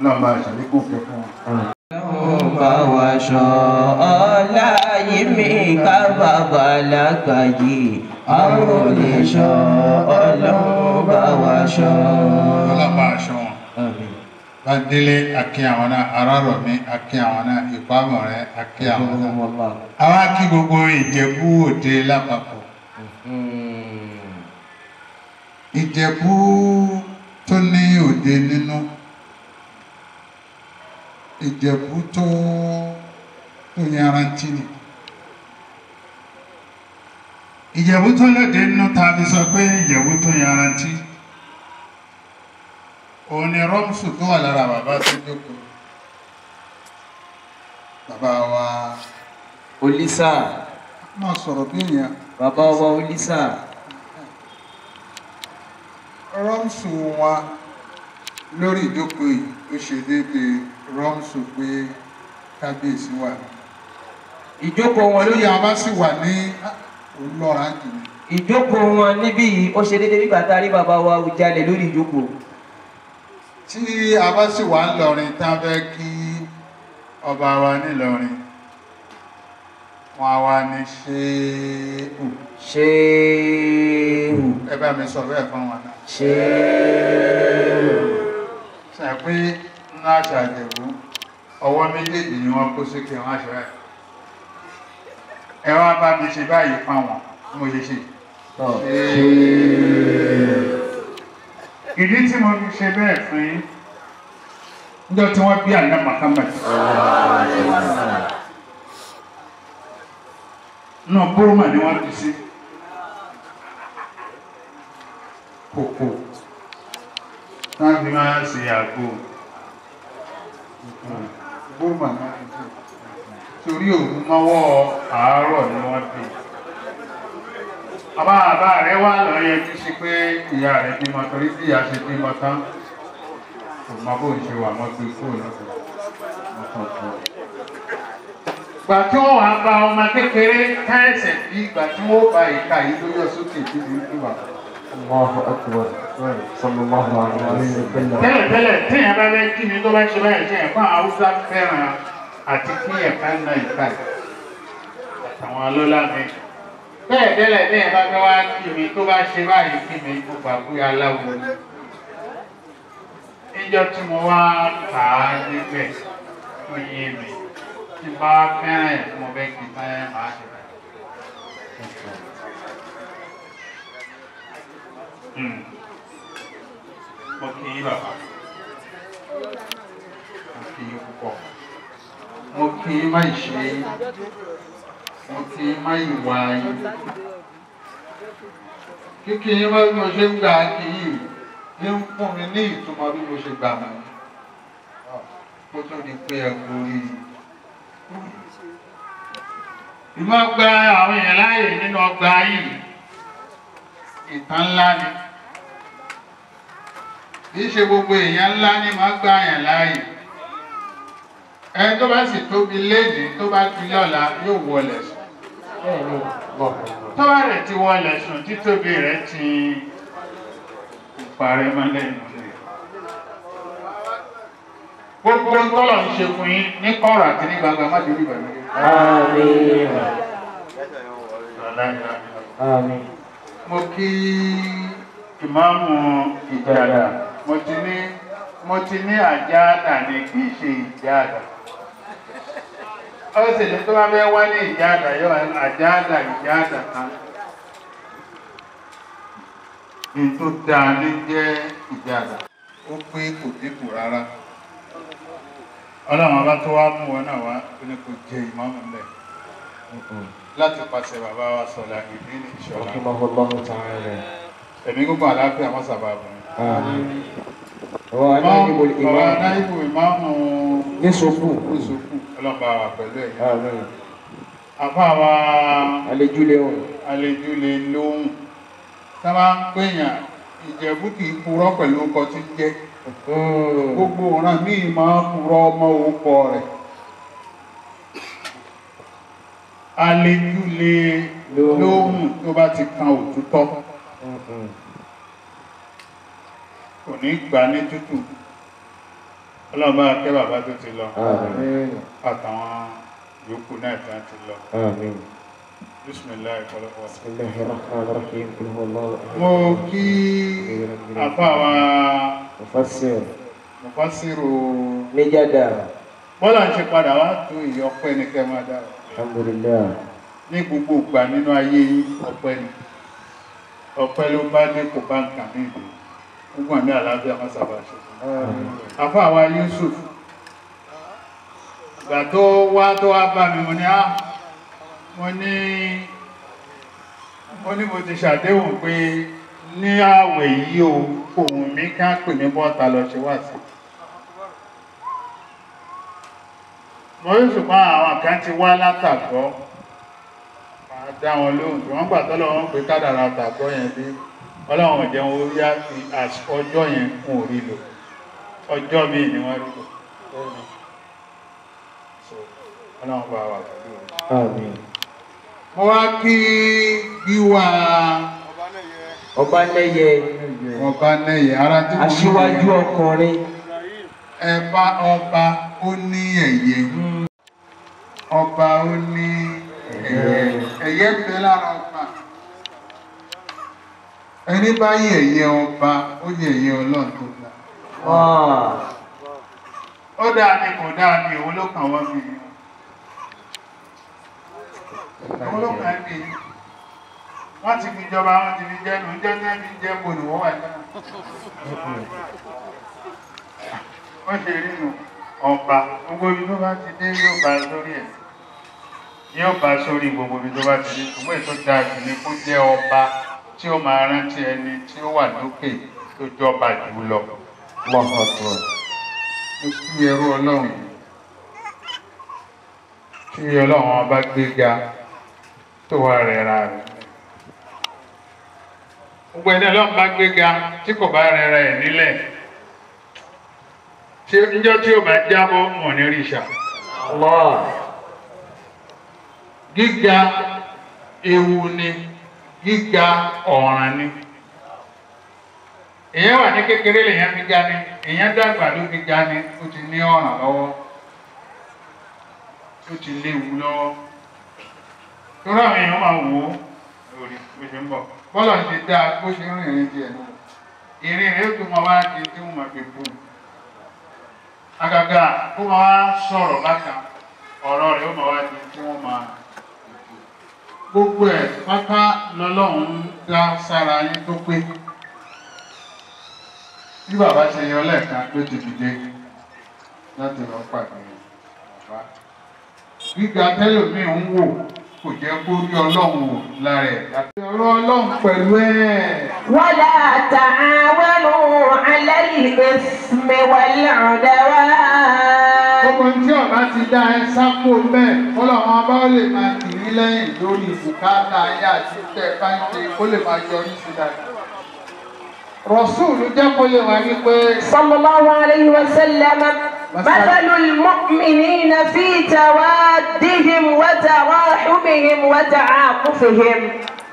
Náà máa ṣàlékún òkè fún wọn. Bá wa ṣọ́ ọlá yìí mi ká bàbá lágbàáyé. A ò lè ṣọ́ Ọlọ́run bá wa ṣọ́. Ọlọ́run bá aṣọ wọn. Bándélé akí àwọn náà, Arárọ̀mí akí àwọn náà, Ìpamọ̀rẹ́ akí àwọn náà. Àwa kí gbogbo Ìjẹ̀bú Òde lápapọ̀. Ìjẹ̀bú tó ní òde nínú. Ìjẹ̀bú tó yanrantí ni. Ìjẹ̀bú tó lóde nínú ta fi sọ pé Ìjẹ̀bú tó yanrantí. Òun ni rọ́mùsù tó wà lára bàbá tó jókòó. Bàbá wa. Olísà. Máa sọ̀rọ̀ bí èèyàn. Bàbá wa Olísà. Rọ́mùsù wa lórí ìjókòó yìí ó ṣe déédéé rọ́mùsù pé kábíyèsí wà. Ìjókòó wọn lórí. Tí a bá sì wà ní olóra jù ní. Ìjókòó wọn níbí yìí ó ṣe déédéé bí bàtà rí bàbá wa Awùjalẹ̀ lórí ìjókòó. Tí a bá sì wà ńlọrin tá a fẹ́ kí ọba wa nílọrin wọn wá ní ṣéhù. Ṣéhù. Ẹ bá mi sọ bẹ́ẹ̀ fún wọn náà. Ṣéhù. Ṣe pé nínú àṣà Ìjẹ̀bú ọwọ́ méjèèjì ni wọ́n kó sókè wọn aṣọ ẹ̀. Ẹ wá bá mi ṣe báyìí fáwọn mo ṣe ṣe. Ṣéhù. Ìdí tí mo fi ṣe bẹ́ẹ̀ fún yín níjọ́ tí wọ́n bí àná Muhammad náà Búrúmà ni wọ́n bí sí kòkò náà fi máa ń ṣe àgbo Búrúmà ni wọ́n bí sí torí òun mọ́wọ́ àárọ̀ ni wọ́n bí. Bàbá bàbá rẹ̀ wá lọ yẹ kí ṣe pé ìyá rẹ̀ bímọ torí bí ìyá ṣe bímọ tán kò mọ bó ń ṣe wà mọ́ gbé kúrò lọ́dọ̀. Ìgbà tí wọ́n wá bá ọmọ kékeré káẹ̀sẹ̀ bí ìgbà tí wọ́n bá ìka yìí ló yọ sókè tí mi ń wà. Allahu akbar. Sallallahu alaihi wasallam. Tẹ́lẹ̀tẹ́lẹ̀ téèyàn bá fẹ́ kí mi tó bá ṣe báyìí ṣe ẹ̀fọn Haúsá fẹ́ràn àti kí ẹ̀fọn na ìka yìí àtàwọn alọ́lá mi. Bẹ́ẹ̀ tẹ́lẹ̀ téèyàn bá fẹ́ wá kí mi tó bá ṣe báyìí kí mi kó gbà pé aláwo ni. Níjọ́ tí mo wá kà á níbẹ̀ tó yé mi tí bá fẹ́ràn ẹ̀ tí mo fẹ́ kí n bá máa ṣe báyìí. Mo kí yín bàbá, mo kí yín púpọ̀, mo kí yín má ìṣe yín, mo kí yín má ìwà yín. Kíkí yín bá bí mo ṣe ń gbà kí yín ní ń fún mi ní ìtumọ̀ bí mo ṣe gbà mọ́. Kó tó di pé ẹ gorí. Ìmọ̀ gba àwọn èèyàn láàyè nínú ọgbà yìí, ìtàn ńlá ni. Kì í ṣe gbogbo èèyàn ńlá ni máa gba èèyàn láàyè. Ẹni tó bá sì tóbi léde tó bá ti lọ́la yóò wọlé sùn. Tó bá rẹ̀ ti wọlé sùn títóbi rẹ̀ ti parẹ́ mọ́lẹ̀ ìmọ̀lẹ̀. Gbogbo tọ́lọ̀ ń ṣe fún yín ní kọ̀rọ̀ àti ní gbangba má dorí ìbànújẹ́. Àmín. Àmín. Mo kí ìmáàmù Ìjàdà, mo ti ní àjáàdà ni kì í ṣe ìjàdà. Ó sì ní tó bá fẹ́ wá ní ìjàdà yóò àjáàdà ìjàdà kan. Ní tó dáa ní jẹ́ ìjàdà. Ó pé kò dínkù rárá. Ọlọ́run ọba tó wá mú wọn náà wá ó ní kò jẹ ìmáàmù ńlẹ̀. Láti pàṣẹ bàbá wa sọ̀lá ìdí ní ìṣọ̀lá. Rahimahullahu ta'ala. Ẹ̀mí gbogbo àlàáfíà wọn sábà bọ̀. Àmín. Bàbá náírà ìmáàmù Nísòkù. Nísòkù ọlọ́ba wà pẹ̀lú ẹ̀yìn. Àmín. Àfa wa Àlejúlé ohùn. Àlejúlé lóhùn. Tá a máa ń pèèyàn Ìjẹ̀bú kì í purọ́ pẹ̀lú ọkọ̀ tí ń jẹ́. Gbogbo ọ̀ràn míì máa ń purọ́ ọmọ orúkọ rẹ̀. Àlejúlé lóhùn tó bá ti kan òtútọ́. Kò ní gbà ní tútù. Ọlọ́run bá kẹ́ bàbá tó ti lọ. Àtàwọn yòókù náà tí wọ́n ti lọ. Bismillahir rahmanir rahim. Qul huwallahu ahad. Mo kí àfa wa Mufassiru Níjàdà. Bọ́lá ń ṣe padà wá tó ìyọpẹ́ ní kẹ́ máa dára. Alhamdulillah. Ní gbogbo ìgbà nínú ayé yín ọpẹ́ ni. Ọpẹ́ ló bá dé kò bá nǹkan ní ìlú. Gbogbo àmì àlàáfíà má sábà ṣe. Àfa wa Yusuf. Ìgbà tó wá bá mi mo ní á. Mo ní mo ti ṣàdéhùn pé ní ààwẹ̀ yìí o, òun mi ká pè mí bọ́ta lọ ṣe wá sí. Mo rí ṣùgbọ́n àwọn kan ti wá látàgọ́, máa dá wọn lóhùn tí wọ́n gbà tọ́lọ́ wọn pé kádàrà àtàgọ́ yẹn dé. Ọlọ́run jẹun ó yá fi ọjọ́ yẹn kún orí lò. Ọjọ́ míì ni wọ́n rí lò. Ọlọ́run bá wà pẹ̀lú rẹ̀. Àmín. Mo wá kí gíwá Ọbalẹ́yẹ. Ọbalẹ́yẹ ara tí mo ní. Aṣíwájú ọkùnrin. Ẹ̀bá ọba ó ní ẹ̀yẹ. Ọba ó ní ẹ̀yẹ. Ẹ̀yẹ ń bẹ lára ọba. Ẹni bá yẹ̀yẹ́ ọba ó yẹ̀yẹ́ Ọlọ́run tó dá. Ó dáa ni kò dáa ni òun ló kàn wọ́n mi. Òun ló kàn mí. Wọ́n ti fi jọba, wọ́n ti fi jẹ́nu, jẹ́ ní ẹbí jẹ́ kò ní wọ́n wà náà. Wọ́n ṣe rí nu ọba, gbogbo ibi tó bá ti dé yóò bá sórí ẹ̀. Yóò bá sórí gbogbo ibi tó bá ti dé. Ṣùgbọ́n ètò dáa jù ni kó jẹ́ ọba tí ó máa rántí ẹni tí ó wà lókè tó jọba jù lọ. Allahu Akbar. Mo kí ẹrú Ọlọ́run tí Ọlọ́run ọba gbéga tó wà rẹ̀ ra rẹ̀. Gbogbo ẹni Ọlọ́run bá gbéga tí kò bá rẹ̀ ra ẹ̀ nílẹ̀. Ṣé níjọ́ tí ó bá jábọ́ mọ̀ ní ríṣà? Gíga ewu ni, gíga ọ̀ràn ni. Èèyàn wà ní kékeré lèèyàn fi ga ni, èèyàn dàgbà ló fi ga ni, ó ti ní ọ̀ràn lọ́wọ́, ó ti léwu lọ́wọ́. Torí àwọn èèyàn máa wò ó lórí bó ṣe ń bọ̀. Bọ́lá ti dá bó ṣe ń rìnrìn díẹ̀ náà. Ìrìn rẹ̀ ó tún máa wá di tí wọ́n máa fi kú. Àgàgà kó máa wá sọ̀rọ̀ bákan, ọ̀rọ̀ rẹ̀ ó máa wá di tí wọ́n máa fi kú. Gbogbo ẹ̀ pátá lọ́lọ́run dá sára yín tó pé. Bí bàbá ṣe yọ lẹ́ẹ̀kan ló ti dìde láti lọ pàdé bàbá. Gíga tẹ́lòmíì ń wò kò jẹ́ kó rí Ọlọ́run wò lára ẹ̀. Ọ̀rọ̀ Ọlọ́run pẹ̀lú ẹ̀. Wala ta'awanu 'ala al-ithmi wal-'udwan. Gbogbo tí ọba ti dá ẹ sápò bẹ́ẹ̀, Ọlọ́run ọba ó lè máa tì í lẹ́yìn lórí bùkátà ayé àti tẹ́ ẹ bá ń ṣe kó lè máa yọrí sí dáadáa. Rọ̀súùlù jẹ́ kó yé wa wípé. Sallallahu alayhi wa sallam. Mathalul mu'minina fi tawaddihim wa tarahumihim wa ta'atufihim.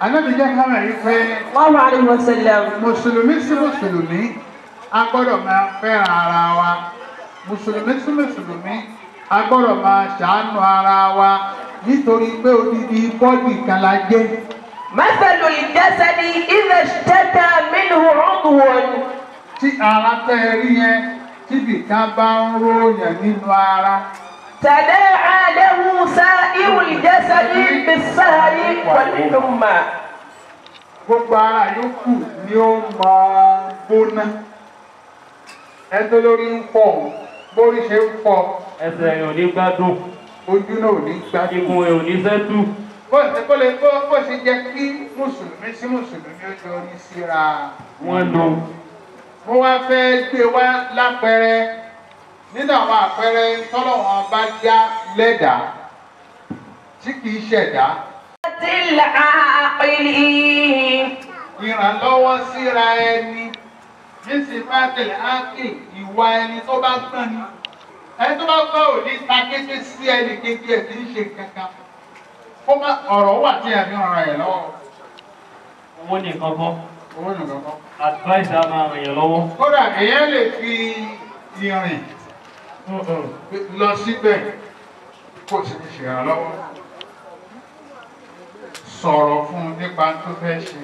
Ànábì jẹ́ ká mọ̀ wípé. Sallallahu alayhi wa sallam. Mùsùlùmí sí Mùsùlùmí, a gbọ́dọ̀ máa fẹ́ràn ara wa. Mùsùlùmí sí Mùsùlùmí, a gbọ́dọ̀ máa ṣàánú ara wa nítorí pé odidi bọ́dì kan la jẹ́. مثل الجسد إذا اشتكى منه عضو. Tí ara tẹ́ ẹ rí yẹn, tíbi kan bá ń ròyàn nínú ara. تداعى له سائر الجسد بالسهر والحمى. Gbogbo ara yòókù ni ó máa gbóná. Ẹni tó lórí ń fọ́ bórí ṣe ń fọ́. Ẹsẹ̀ rẹ̀ ò ní gbádùn. Ojú náà ò ní gbádùn. Ikùn rẹ̀ ò ní sẹ́tù. Bó ṣe jẹ́ kí mùsùlùmí sí mùsùlùmí ó jọ rí síra wọn lò. Mo wá fẹ́ gbé wá lápẹẹrẹ nínú àwọn àpẹẹrẹ tọ́lọ́wọ́n bá dá lẹ́dàá tí kìí ṣẹ̀dá. Ìrànlọ́wọ́ síra ẹni nísìnyí ákè ìwà ẹni tó bá gbọ́n ni. Ẹni tó bá gbọ́n ò ní ta kété sí ẹnì kejì ẹ̀ tí ń ṣe kankan. Kó má ọ̀rọ̀ wà tí ẹ̀mí ọ̀ràn ẹ̀ lọ́wọ́. Owó nìkan kọ́. Owó nìkan kọ́. Advice á máa ràn yàn lọ́wọ́. Kódà èèyàn lè fi ìrìn lọ síbẹ̀ kó sì fi ṣèrànlọ́wọ́. Sọ̀rọ̀ fún un nípa tó fẹ́ ṣe.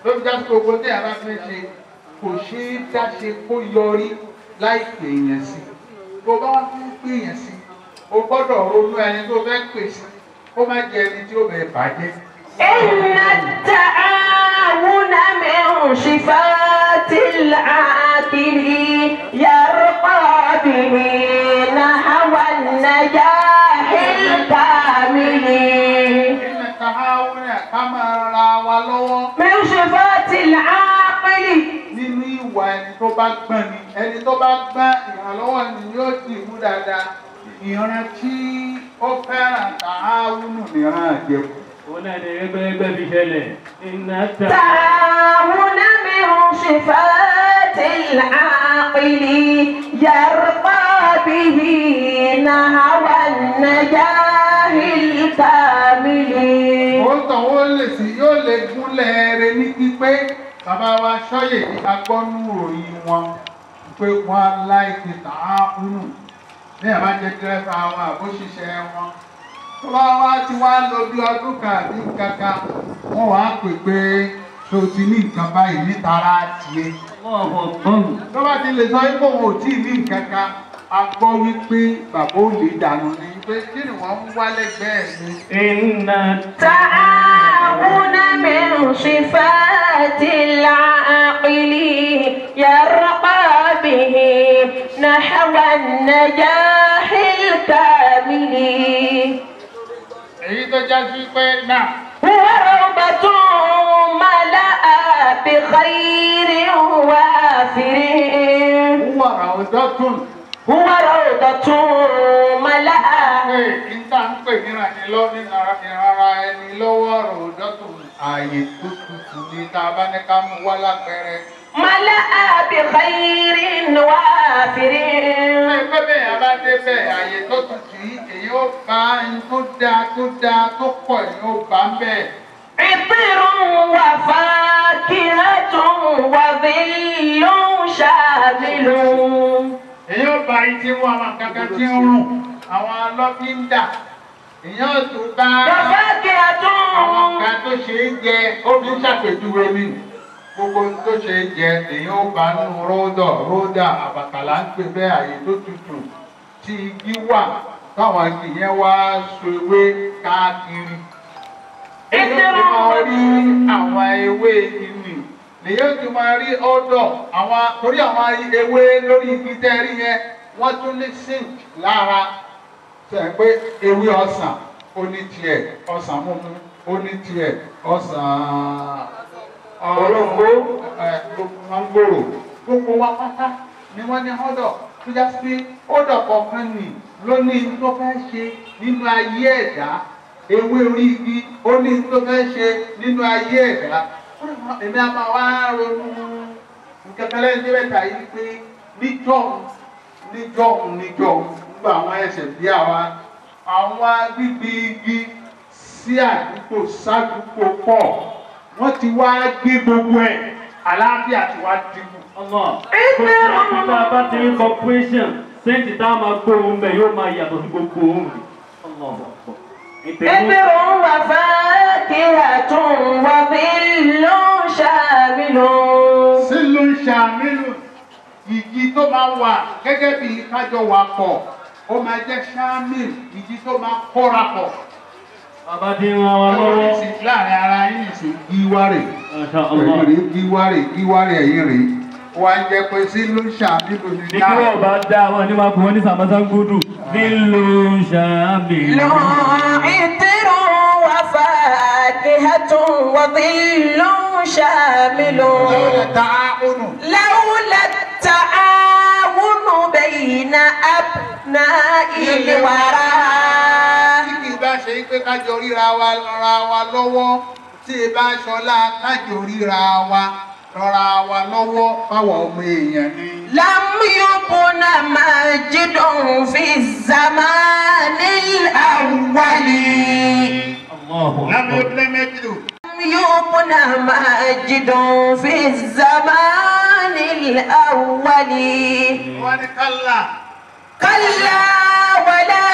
Ló fi jásí gbogbo tí a bá fẹ́ ṣe kò ṣeé dáṣe kó yọrí láì pè èèyàn sí. Tó bá wá fẹ́ pè èèyàn sí, o gbọ́dọ̀ ronú ẹni tó fẹ́ pè sí kó má jẹ ẹni tí ó bẹ̀ bàjẹ́. إن التعاون من صفات العاقل يرقى به نحو النجاح الكامل. إن التعاون ká máa ra wa lọ́wọ́. من صفات العاقل. Nínú ìwà ẹni tó bá gbọ́n ni ẹni tó bá gbọ́n ìrànlọ́wọ́ ni yóò dì mú dáadáa. Ìran tí ó fẹ́ràn tààwùnù nìran àjẹkù. Òun náà ni ẹgbẹ́gbẹ́ fi ṣẹlẹ̀. التعاون من صفات العاقل يرقى به نحو النجاح الكامل. Ó tàn ó lè sí yóò lè gúnlẹ̀ rẹ ní pípé. Bàbá wa ṣọ́yè ní agbọ́nú òròyìn wọn pé wọ́n láìpẹ́ tààwùnù. Ní àbá jẹ́ dírẹ́fà wọn àbóṣiṣẹ́ wọn. Tó bá wá ti wá lò bí ọdún kan àbí kankan, wọ́n wá pè pé ṣo ti ní nǹkan báyìí nítara tiẹ̀. Tó bá ti lè sọ pé òun ò tí ì ní nǹkan kan, a gbọ́ wípé bàbá ò lè dànù ni pé kí ni wọ́n ń wá lẹ́gbẹ̀ẹ́ mi. إن التعاون من صفات العاقل يرقى به نحو النجاح الكامل. Èyí tó já sí pé náà. هو روضة ملأ بخير وافر. هو روضة. هو روضة ملأ. Ìta ń pè ní ìrànra ẹni lọ́wọ́ ròdọ́tún ààyè tó tutù ní tá a bá ní ká mú wá lápẹẹrẹ. ملأ بخير وافر. Pé bẹ́ẹ̀ a bá débẹ̀ ààyè tó tutù yìí èyí ó bá ẹni tó dáa tó dáa tó pọ̀ èyí ó bá ń bẹ̀. عطر وفاكهة وظل شامل. Èyí ó bá etí mú àwọn kankan tí ń rùn àwọn lọ́fíńdà. Èyí ó tún bá àwọn kan tó ṣe é jẹ ó fi ń ṣàpèjúwe mi. Gbogbo tó ṣe é jẹ èyí ó bá nù ródọ̀ ródà àbàkàlà ń pè bẹ́ẹ̀ àyè tó tutù tí igi wà táwọn igi yẹn wá so ewé káàkiri. Èyí ó ti máa rí àwọn ewé ìmì lèyí ó ti máa rí ọ̀dọ̀ àwọn torí àwọn ewé lórí igi tẹ́ rí yẹn wọ́n tún ní zinc lára. Ṣé ẹ pé ewé ọsàn ó ní tiẹ̀ ọsàn mímu ó ní tiẹ̀ ọsàn olóńgbò mangoro gbogbo wa pátá ni wọ́n ní ọ̀dọ̀ tó já sí ọ̀dọ̀ kọ̀ọ̀kan nì ló ní tó fẹ́ ṣe nínú ayé ẹ̀dá. Ewé orí igi ó ní tó fẹ́ ṣe nínú ayé ẹ̀dá. Èmi a máa wá ronú nǹkan kan lẹ́yìn mẹ́ta yìí pé níjọ́hun níjọ́hun níjọ́hun nígbà àwọn ẹsẹ̀ bí àwa àwọn gbígbin igi sí àdúgbò sádùúgbò pọ̀ wọ́n ti wá gbé gbogbo ẹ̀ àlàáfíà ti wá dínkù. Tá a bá ti rí corporation, sẹ́ǹtì tá a máa gbóhùn bẹ̀ yóò máa yàtọ̀ sí gbogbo ohùn. إبر وفاكهة وظل شامل. Sílù ṣàmìlù ìjì tó máa wà gẹ́gẹ́ bí kájọ wà pọ̀ ó máa jẹ́ ṣàmìlù ìjì tó máa kóra pọ̀. Bàbá ti ń ran wa lọ́wọ́. Láàrin ara yín nìsín gíwárè ẹ̀yìn rè gíwárè gíwárè ẹ̀yìn rè wà á jẹ́ pé sílù ṣàmìlù ní Ní kí wọ́n bá dá àwọn ní máa kù wọ́n ní sàmásángudu. Sílù ṣàmìlù. عطر وفاكهة وظل شامل. لولا التعاون بين أبناء الورى. Tí kì í bá ṣe pé kájọ ríra wa rọra wa lọ́wọ́ tí ì bá ṣọlá kájọ ríra wa rọra wa lọ́wọ́ fáwọn ọmọ èèyàn ni. لم يبن مسجد في الزمان الأول. لم يبن مسجد. لم يبن مسجد في الزمان الأول. Wọ́n ní kálá. كلا ولا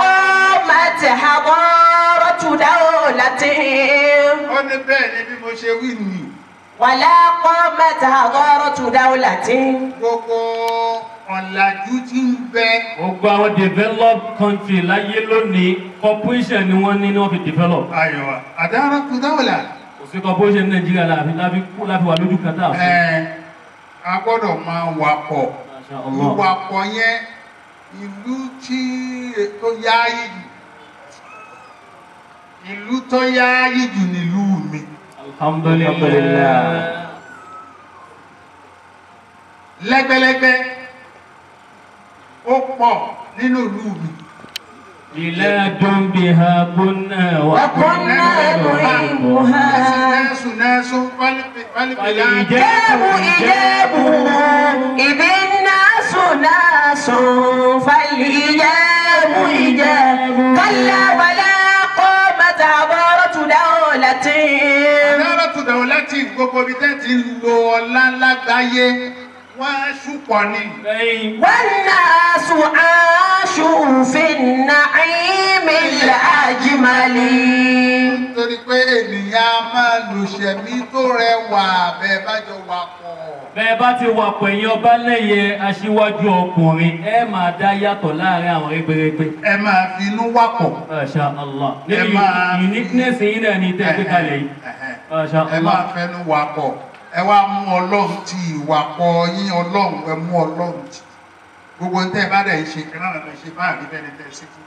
قامت حضارة دولة. Ó ní bẹ́ẹ̀ ni bí mo ṣe wí nì. ولا قامت حضارة دولة. Gbogbo ọ̀làjú tí ń bẹ. Gbogbo àwọn developed country láyé lónìí corporation ni wọ́n ní ní wọ́n fi develop. Ayọ̀wà àdára kú dáwọ̀là. Kò sí corporation ní Nàìjíríà láàfin láfi kú láfi wà lójú kan tá a fún. Ẹ a gbọ́dọ̀ máa wapọ̀. Ìwapọ̀ yẹn ìlú tí tó yááyì jù. Ìlú tó yááyì jù nílùú mi. Alhamdulillah. Lẹ́gbẹ́lẹ́gbẹ́ ó pọ̀ nínú ìlú mi. Biladun biha kunna wa kunna nuhibbuha. Nẹ́sùn nẹ́sùn pálípìlá. إجاب إجاب إذ الناس ناس فالإجاب إجاب. كلا ولا قامت حضارة دولة. Àdárọ̀tù dàwọ̀láti gbogbo ibi tẹ́ ti ń lo ọlá lágbàáyé wọ́n á ṣùpọ̀ ni. والناس عاشوا في النعيم الأجمل. Nítorí pé ènìyàn á máa lò ṣẹ̀mí tó rẹwà bẹ́ẹ̀ bá jọ wà pọ̀. Bẹ́ẹ̀ bá ti wà pọ̀ ẹ̀yin ọba lẹ́yẹ aṣíwájú ọkùnrin ẹ máa dá yàtọ̀ láàrin àwọn rẹ́gbẹ́rẹ́gbẹ́. Ẹ máa fi inú wà pọ̀. Masha Allah. Ẹ Níbi máa uniqueness yín náà ni tẹ́ ẹ gbé kalẹ̀ yìí. Masha Ẹ Allah. máa fẹnu wà pọ̀. Ẹ wá mú Ọlọ́run ti ìwà pọ̀ yín Ọlọ́run ẹ mú Ọlọ́run ti. Gbogbo ní tẹ́ ẹ bá dẹ̀ ń ṣe ẹ má máa ṣe báàrí bẹ́ẹ̀ ni tẹ́ ẹ ṣe fún.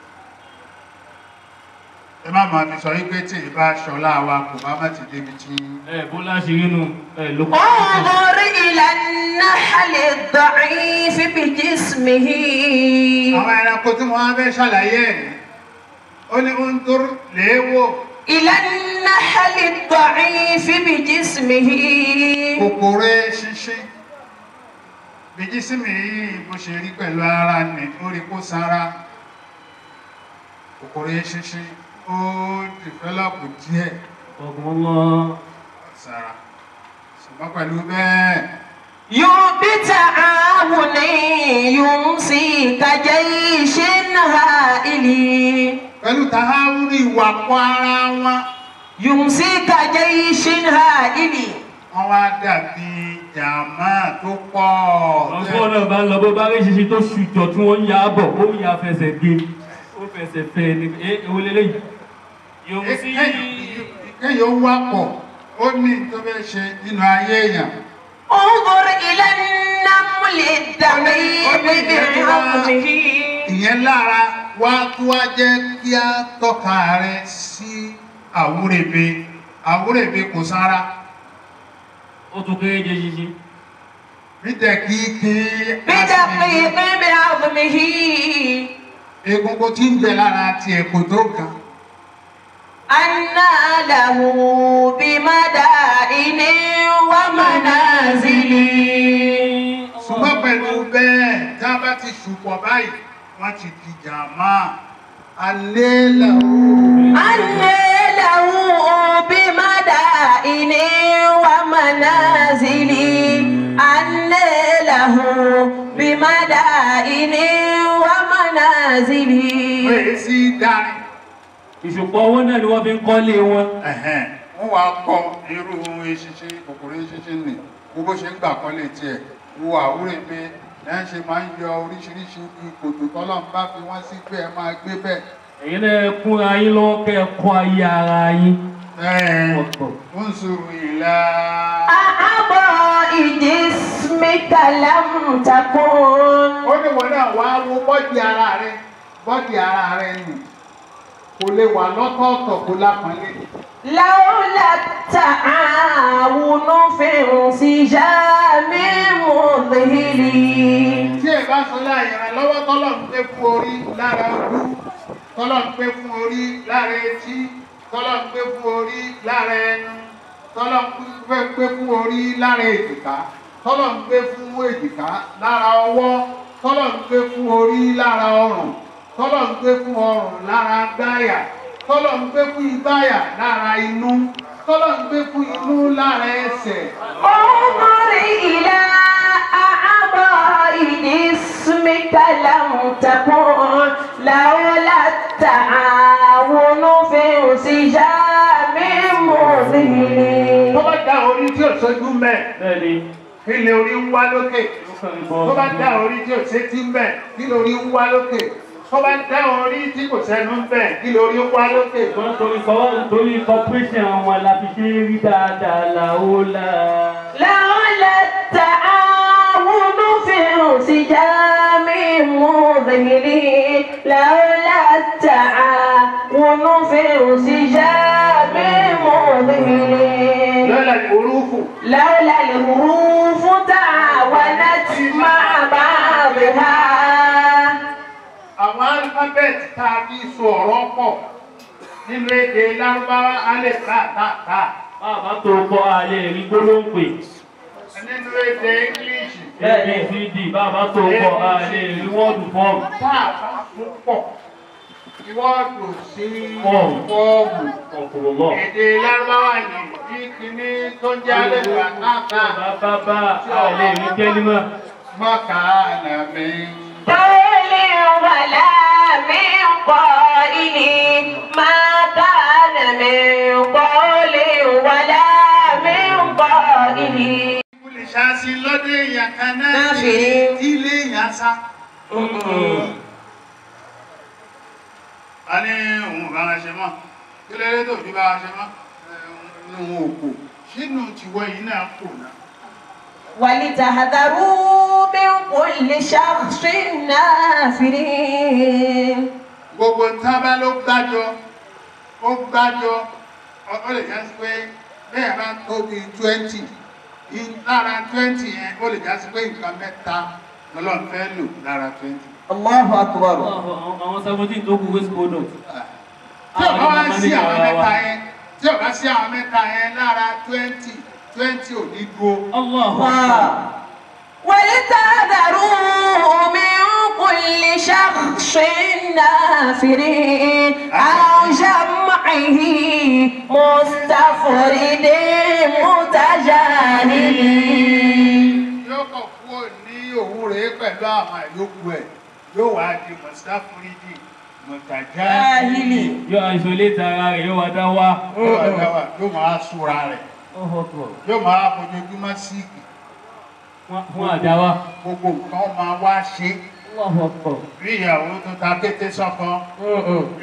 Ẹ má máa fi sọ wípé tí ì bá ṣọlá wa kò bá má ti débi tí. Ẹ bó láṣìírí nu ẹ ló kọ́. انظر إلى النحل الضعيف بجسمه. Àwọn ẹranko tí wọ́n á fẹ́ ṣàlàyé ẹ̀ ní. Ó ní ń dúró léèwò. إلى النحل الضعيف بجسمه. Kòkòrò eṣinṣin. Bìjísìmì yìí bó ṣe rí pẹ̀lú ara nì ó rí kó sanra. Kòkòrò eṣinṣin ó dìfẹ́lọ́pù díẹ̀ Ọ̀gbọ́n sanra. Ṣùgbọ́n pẹ̀lú bẹ́ẹ̀. بتعاون يمسي كجيش هائل. Pẹ̀lú tàháwùrì ìwà pọ̀ ara wọn. يمسي كجيش هائل. Wọ́n wá dàbí jàmá tó pọ̀. Ọgbọ́n náà bá ń lọ bó bá rí ṣinṣin tó ṣùjọ tí wọ́n ń ya bọ̀ ó ya fẹsẹ̀ gbé ó fẹsẹ̀ fẹ́ ni ẹ ewu lélẹ́yìí. Yòówù sí Kéèyàn ó wá pọ̀ ó ní tó fẹ́ ṣe nínú ayé èèyàn. انظر إلى النمل الدقيق بعظمه. Ìyẹn lára wá tó wá jẹ́ kí á tọ́ka rẹ sí àwúrèbe. Àwúrèbe kò sára. Ó tún kéré jẹ ṣinṣin. Bídẹ̀kíkí بدقيق بعظمه. Egungun tí ń bẹ lára tiẹ̀ kò tó nǹkan. أنى له بمدائن ومنازل. Ṣùgbọ́n pẹ̀lú bẹ́ẹ̀ tá a bá ti ṣùpọ̀ báyìí wọ́n ti di jàmá. Alẹ́ làwọn. أنى له بمدائن ومنازل. أنى له بمدائن ومنازل. Wọ́n èyí sí darí. Ìṣùpọ̀ owó náà ni wọ́n fi ń kọ́lé wọn. Wọ́n wá kọ irú eṣinṣin kòkòrò eṣinṣin nì wo bó ṣe ń gbà kọ́lé tiẹ̀ wo àwúrè pé ẹ̀ ń ṣe máa ń yọ oríṣiríṣi kòtò tọ́lọ́run bá fi wọ́n sí pé ẹ máa gbé bẹ́ẹ̀. Ẹ̀yin náà kúnra yín lọ́wọ́ kẹ́ ẹ kọ́ ayé ara yín. Unsuru ila. Àbọ̀ ìjísmíkà lam takun. Ó ní wọn náà wá wo bọ́dì ara rẹ̀ nù. Kò lè wà lọ́tọ̀ọ̀tọ̀ kó lápọ́nlé. Lawla ta'awunu fi insijami mudhili. Tí ẹ bá sọ láàyè ìrànlọ́wọ́ tọ́lọ̀ ń pé fún orí lára ojú, tọ́lọ̀ ń pé fún orí lára etí, tọ́lọ̀ ń pé fún orí lára ẹnu, tọ́lọ̀ ń pé fún orí lára èjìká, tọ́lọ̀ ń pé fún èjìká lára ọwọ́, tọ́lọ̀ ń pé fún orí lára ọrùn, tọ́lọ̀ ń gbé fún ọrùn lára gbáyà, tọ́lọ̀ ń gbé fún igbáyà lára inú, tọ́lọ̀ ń gbé fún inú lára ẹsẹ̀. Unzur ila a'da'i jismika lam takun lawla ta'awunu fi insijami mudhili. Tó bá dá orí tí ò sójú mẹ́, kí lè orí ń wá lókè? Tó bá dá orí tí ò sétí mẹ́, kí lè orí ń wá lókè? Tó bá dá orí tí kò sẹ́nu ń bẹ̀, kí lórí ń wá lókè. Wọ́n torí corporation wọn la fi ṣe rí dáadáa làólà. Lawla ta'awunu fi insijami mudhili. Lawla ta'awunu fi insijami mudhili. Lawla al-hurufu. Lawla al-hurufu ta'awanat ma'a ba'diha. Àwọn alifábẹ́ẹ̀tì tá a fi so ọ̀rọ̀ pọ̀ nínú èdè Lárúbáwá alẹ́ ká tá tá. Bàbá tó kọ́ alẹ́ rí gbólóhùn pè. Nínú èdè English. A B C D bàbá tó kọ́ alẹ́ rí wọ́ọ̀dù fọ́ọ̀mù. Tá a bá fún pọ̀ wọ́ọ̀dù sí fọ́ọ̀mù. Èdè Lárúbáwá yìí bí kíní tó ń jẹ́ alẹ́ ká tá tá. Bàbá alẹ́ rí kẹ́límà. Mọ́kànlá mi. قول ولا من قائل ما كان من قول ولا من قائل. Mo lè ṣáàṣì lọ́dọ̀ èèyàn kan náà tí ilé èèyàn sá. A ní òun bá wa ṣe mọ́, kí ló dé tó fi bá wa ṣe mọ́? Inú òkò, sínú tiwọ́ yìí náà kò náà. ولتحذروا من كل شخص نافر. Gbogbo nǹkan bá ló gbájọ, ó gbájọ, ó lè já sí pé bẹ́ẹ̀ bá tó bí 20, lára 20 yẹn ó lè já sí pé nǹkan mẹ́ta lọ́lọ́run fẹ́ lò lára 20. Allahu Akbar. Àwọn 17 tó kù waste product. Tí ò bá wá sí àwọn mẹ́ta yẹn, tí ò bá sí àwọn mẹ́ta yẹn lára 20. 20 ò ní dúró. ولتحذروا من كل شخص نافر أو جمعه مستفرد متجاهل. Yóò kọ̀ kúrò ní òun rèé pẹ̀lú àwọn àyókù ẹ̀ yóò wá di mustafuridi mutajahili. Yóò isolate ara rẹ̀ yóò wá dá wá. Yóò wá dá wá yóò máa súra rẹ̀. Yóò máa fojoojúmọ́ síìkì. Fún àdáwà. Gbogbo nǹkan máa wá ṣe. Bí ìyàwó tó ta kété sọ́kọ,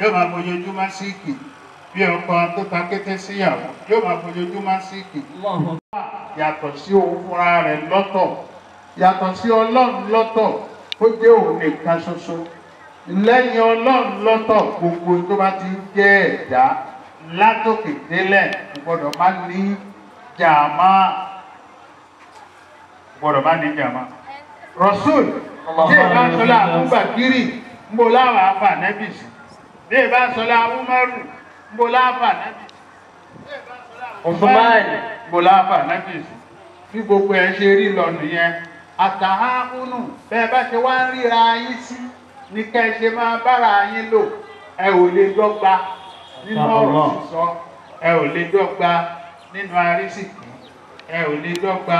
yóò máa fojoojúmọ́ síìkì. Bí ọkọ tó ta kété síyàwó, yóò máa fojoojúmọ́ síìkì. Yàtọ̀ sí òun fúnra rẹ̀ lọ́tọ̀. Yàtọ̀ sí Ọlọ́run lọ́tọ̀, ó jẹ́ òun nìkan ṣoṣo. Lẹ́yìn Ọlọ́run lọ́tọ̀, gbogbo tó bá ti ń jẹ́ ẹ̀dá látòkè délẹ̀ kò gbọ́dọ̀ má ní jàmá, gbọ́dọ̀ má ní jàmá. Rasul tí ìbá sọlá Abubakiri ń bo láwà afa nẹ́bì sí, tí ìbá sọlá Umaru ń bo láwà nẹ́bì sí, tí ìbá sọlá Usman ń bo láwà nẹ́bì sí. Bí gbogbo ẹ ṣe rí lọ nìyẹn, àtàhánú bẹ́ẹ̀ bá ṣe wá ń ríra yín sí ní kẹ́ ẹ ṣe máa bára yín lò, ẹ ò lè dọ́gba nínú ọ̀rọ̀ sísọ, ẹ ò lè dọ́gba nínú arísìkí, ẹ ò lè dọ́gba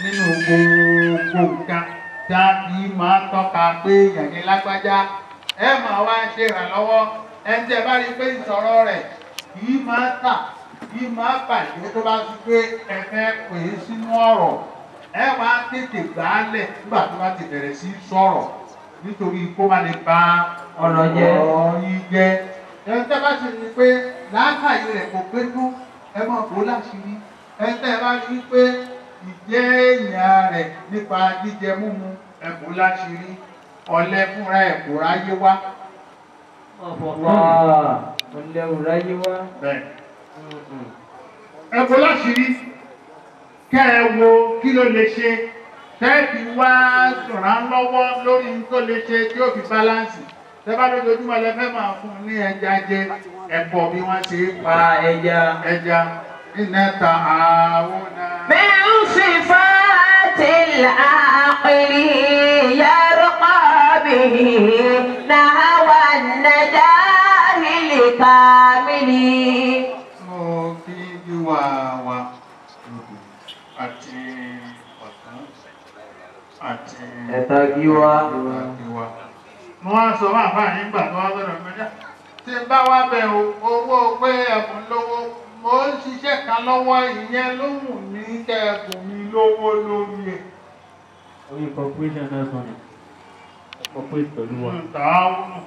nínú gbogbo nǹkan tá a fi máa tọ́ka pé èèyàn ní lágbájá. Ẹ máa wá ṣe ìrànlọ́wọ́ Ẹni tẹ́ bá rí pé ìsọ̀rọ̀ rẹ̀ kìí máa tà kìí máa bàjẹ́ tó bá ti pé ẹ fẹ́ pè é sínú ọ̀rọ̀ ẹ wá tètè gbà á lẹ̀ nígbà tó bá ti bẹ̀rẹ̀ sí sọ̀rọ̀ nítorí kó má lè ba ọ̀rọ̀ jẹ́ yín jẹ́. Ẹni tẹ́ bá ti rí pé làákàyè rẹ̀ kò pé tó ẹ mọ̀ bó láṣìírí. Ẹni tẹ́ bá rí pé ìjẹ́ èèyàn rẹ̀ nípa jíjẹ múmu ẹ bó láṣìírí. Ọ̀lẹ fúnra ẹ̀ kò ráyé wá. Ọ̀lẹ ò ráyé wá. Ẹ bó láṣìírí kẹ́ ẹ wo kí ló lè ṣe tẹ́ẹ̀fì wá ràn lọ́wọ́ lórí tó lè ṣe tí ó fi báláǹsì. Tẹ́bá lójoojúmọ́ lẹ fẹ́ máa fún un ní ẹja jẹ ẹ̀pọ̀ bí wọ́n ṣe pa ẹja ẹja iná ta àwọn náà. من صفات العاقل يرقى به نحو النجاح الكامل. Mo kí wíwá wa àti ọ̀tún àti ẹ̀ta gíwá. Mo wá sọ wá àfáà nígbà tó wá sọ̀rọ̀ mẹ́ta. Tí n bá wá bẹ̀ owó pé ẹ̀bùn lówó mo ń ṣiṣẹ́ kan lọ́wọ́ ìyẹn ló wù mí kẹ́ ẹ̀bùn mi lówó lórí ẹ̀. Orí corporation náà sọ ni corporate pẹ̀lú wa. Tààwùnù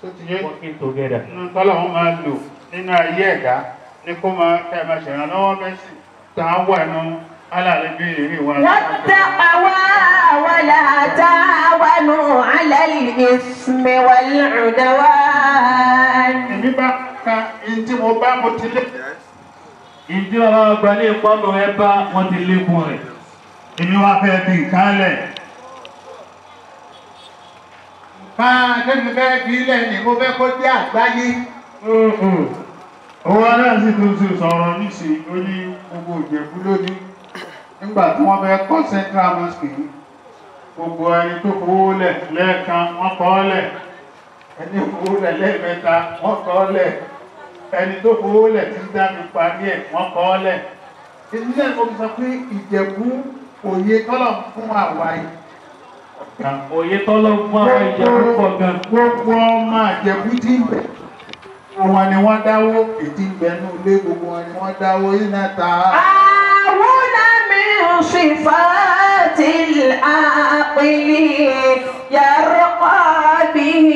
tó ti yé working together. Tọ́lá wọn máa lò nínú ayé ẹ̀dá ní kó máa kẹ́ ẹ máa ṣèrànlọ́wọ́ mẹ́sì tààwọ̀ ẹnu alàlẹ́ bí èrè wa. والتقوى ولا تعاونوا على الإثم والعدوان. Èmi bá ka ẹni tí mo bá mo ti lé. Ìdí bàbá àgbà ní ìpọ́nù ẹ bá wọn ti lékun rẹ̀. Èmi wá fẹ́ di nǹkan lẹ̀. Máa tẹ́mi fẹ́ fi ilẹ̀ ni mo fẹ́ kó dé àgbáyé. Owó aláǹsì tó ti sọ̀rọ̀ níṣìí ó ní gbogbo Ìjẹ̀bú lónìí. Nígbà tí wọ́n fẹ́ kọ́ Central Mosque yìí, gbogbo ẹni tó fowó lẹ̀ lẹ́ẹ̀kan wọ́n kọ́ lẹ̀. Ẹni fowó lẹ̀ lẹ́ẹ̀mẹ́ta wọ́n kọ́ lẹ̀. Ẹni tó fowó lẹ̀ tí ń dá mi parí ẹ̀ wọ́n kọ́ lẹ̀. Èmi náà mo fi sọ pé Ìjẹ̀bú òye tọ́lọ̀ fún àwa yìí. Òye tọ́lọ̀ fún àwọn Ìjẹ̀bú pọ̀ gan. Gbogbo ọmọ Ìjẹ̀bú tí ń bẹ̀. Gbogbo wọn ni wọ́n dáwó, ètí ń bẹ nú ilé gbogbo wọn ni wọ́n dáwó iná ta. Àwọn من صفات العاقل يرقى به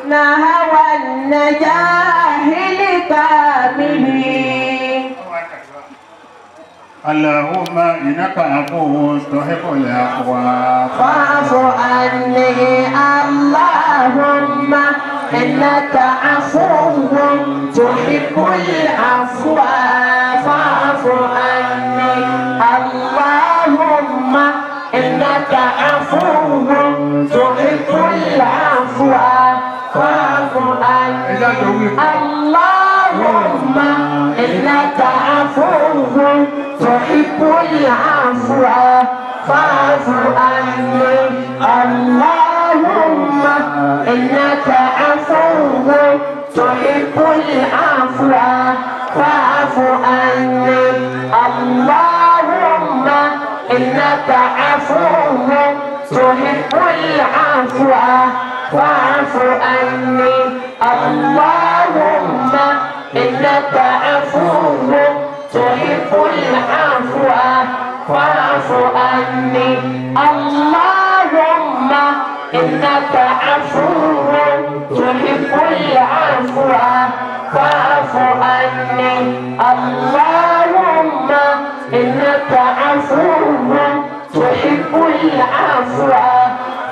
نحو النجاح الكامل. اللهم إنك عفو تحب العفو فاعف عني. اللهم إنك عفو تحب العفو فاعف عني. اللهم إنك عفو تحب العفو فاعف عني. اللهم إنك عفو تحب العفو فاعف عني. اللهم إنك عفو تحب العفو فاعف عني. اللهم إنك عفو تحب العفو فاعف عني. اللهم إنك عفو تحب العفو فاعف عني. اللهم إنك عفو تحب العفو فاعف عني. اللهم إنك عفو تحب العفو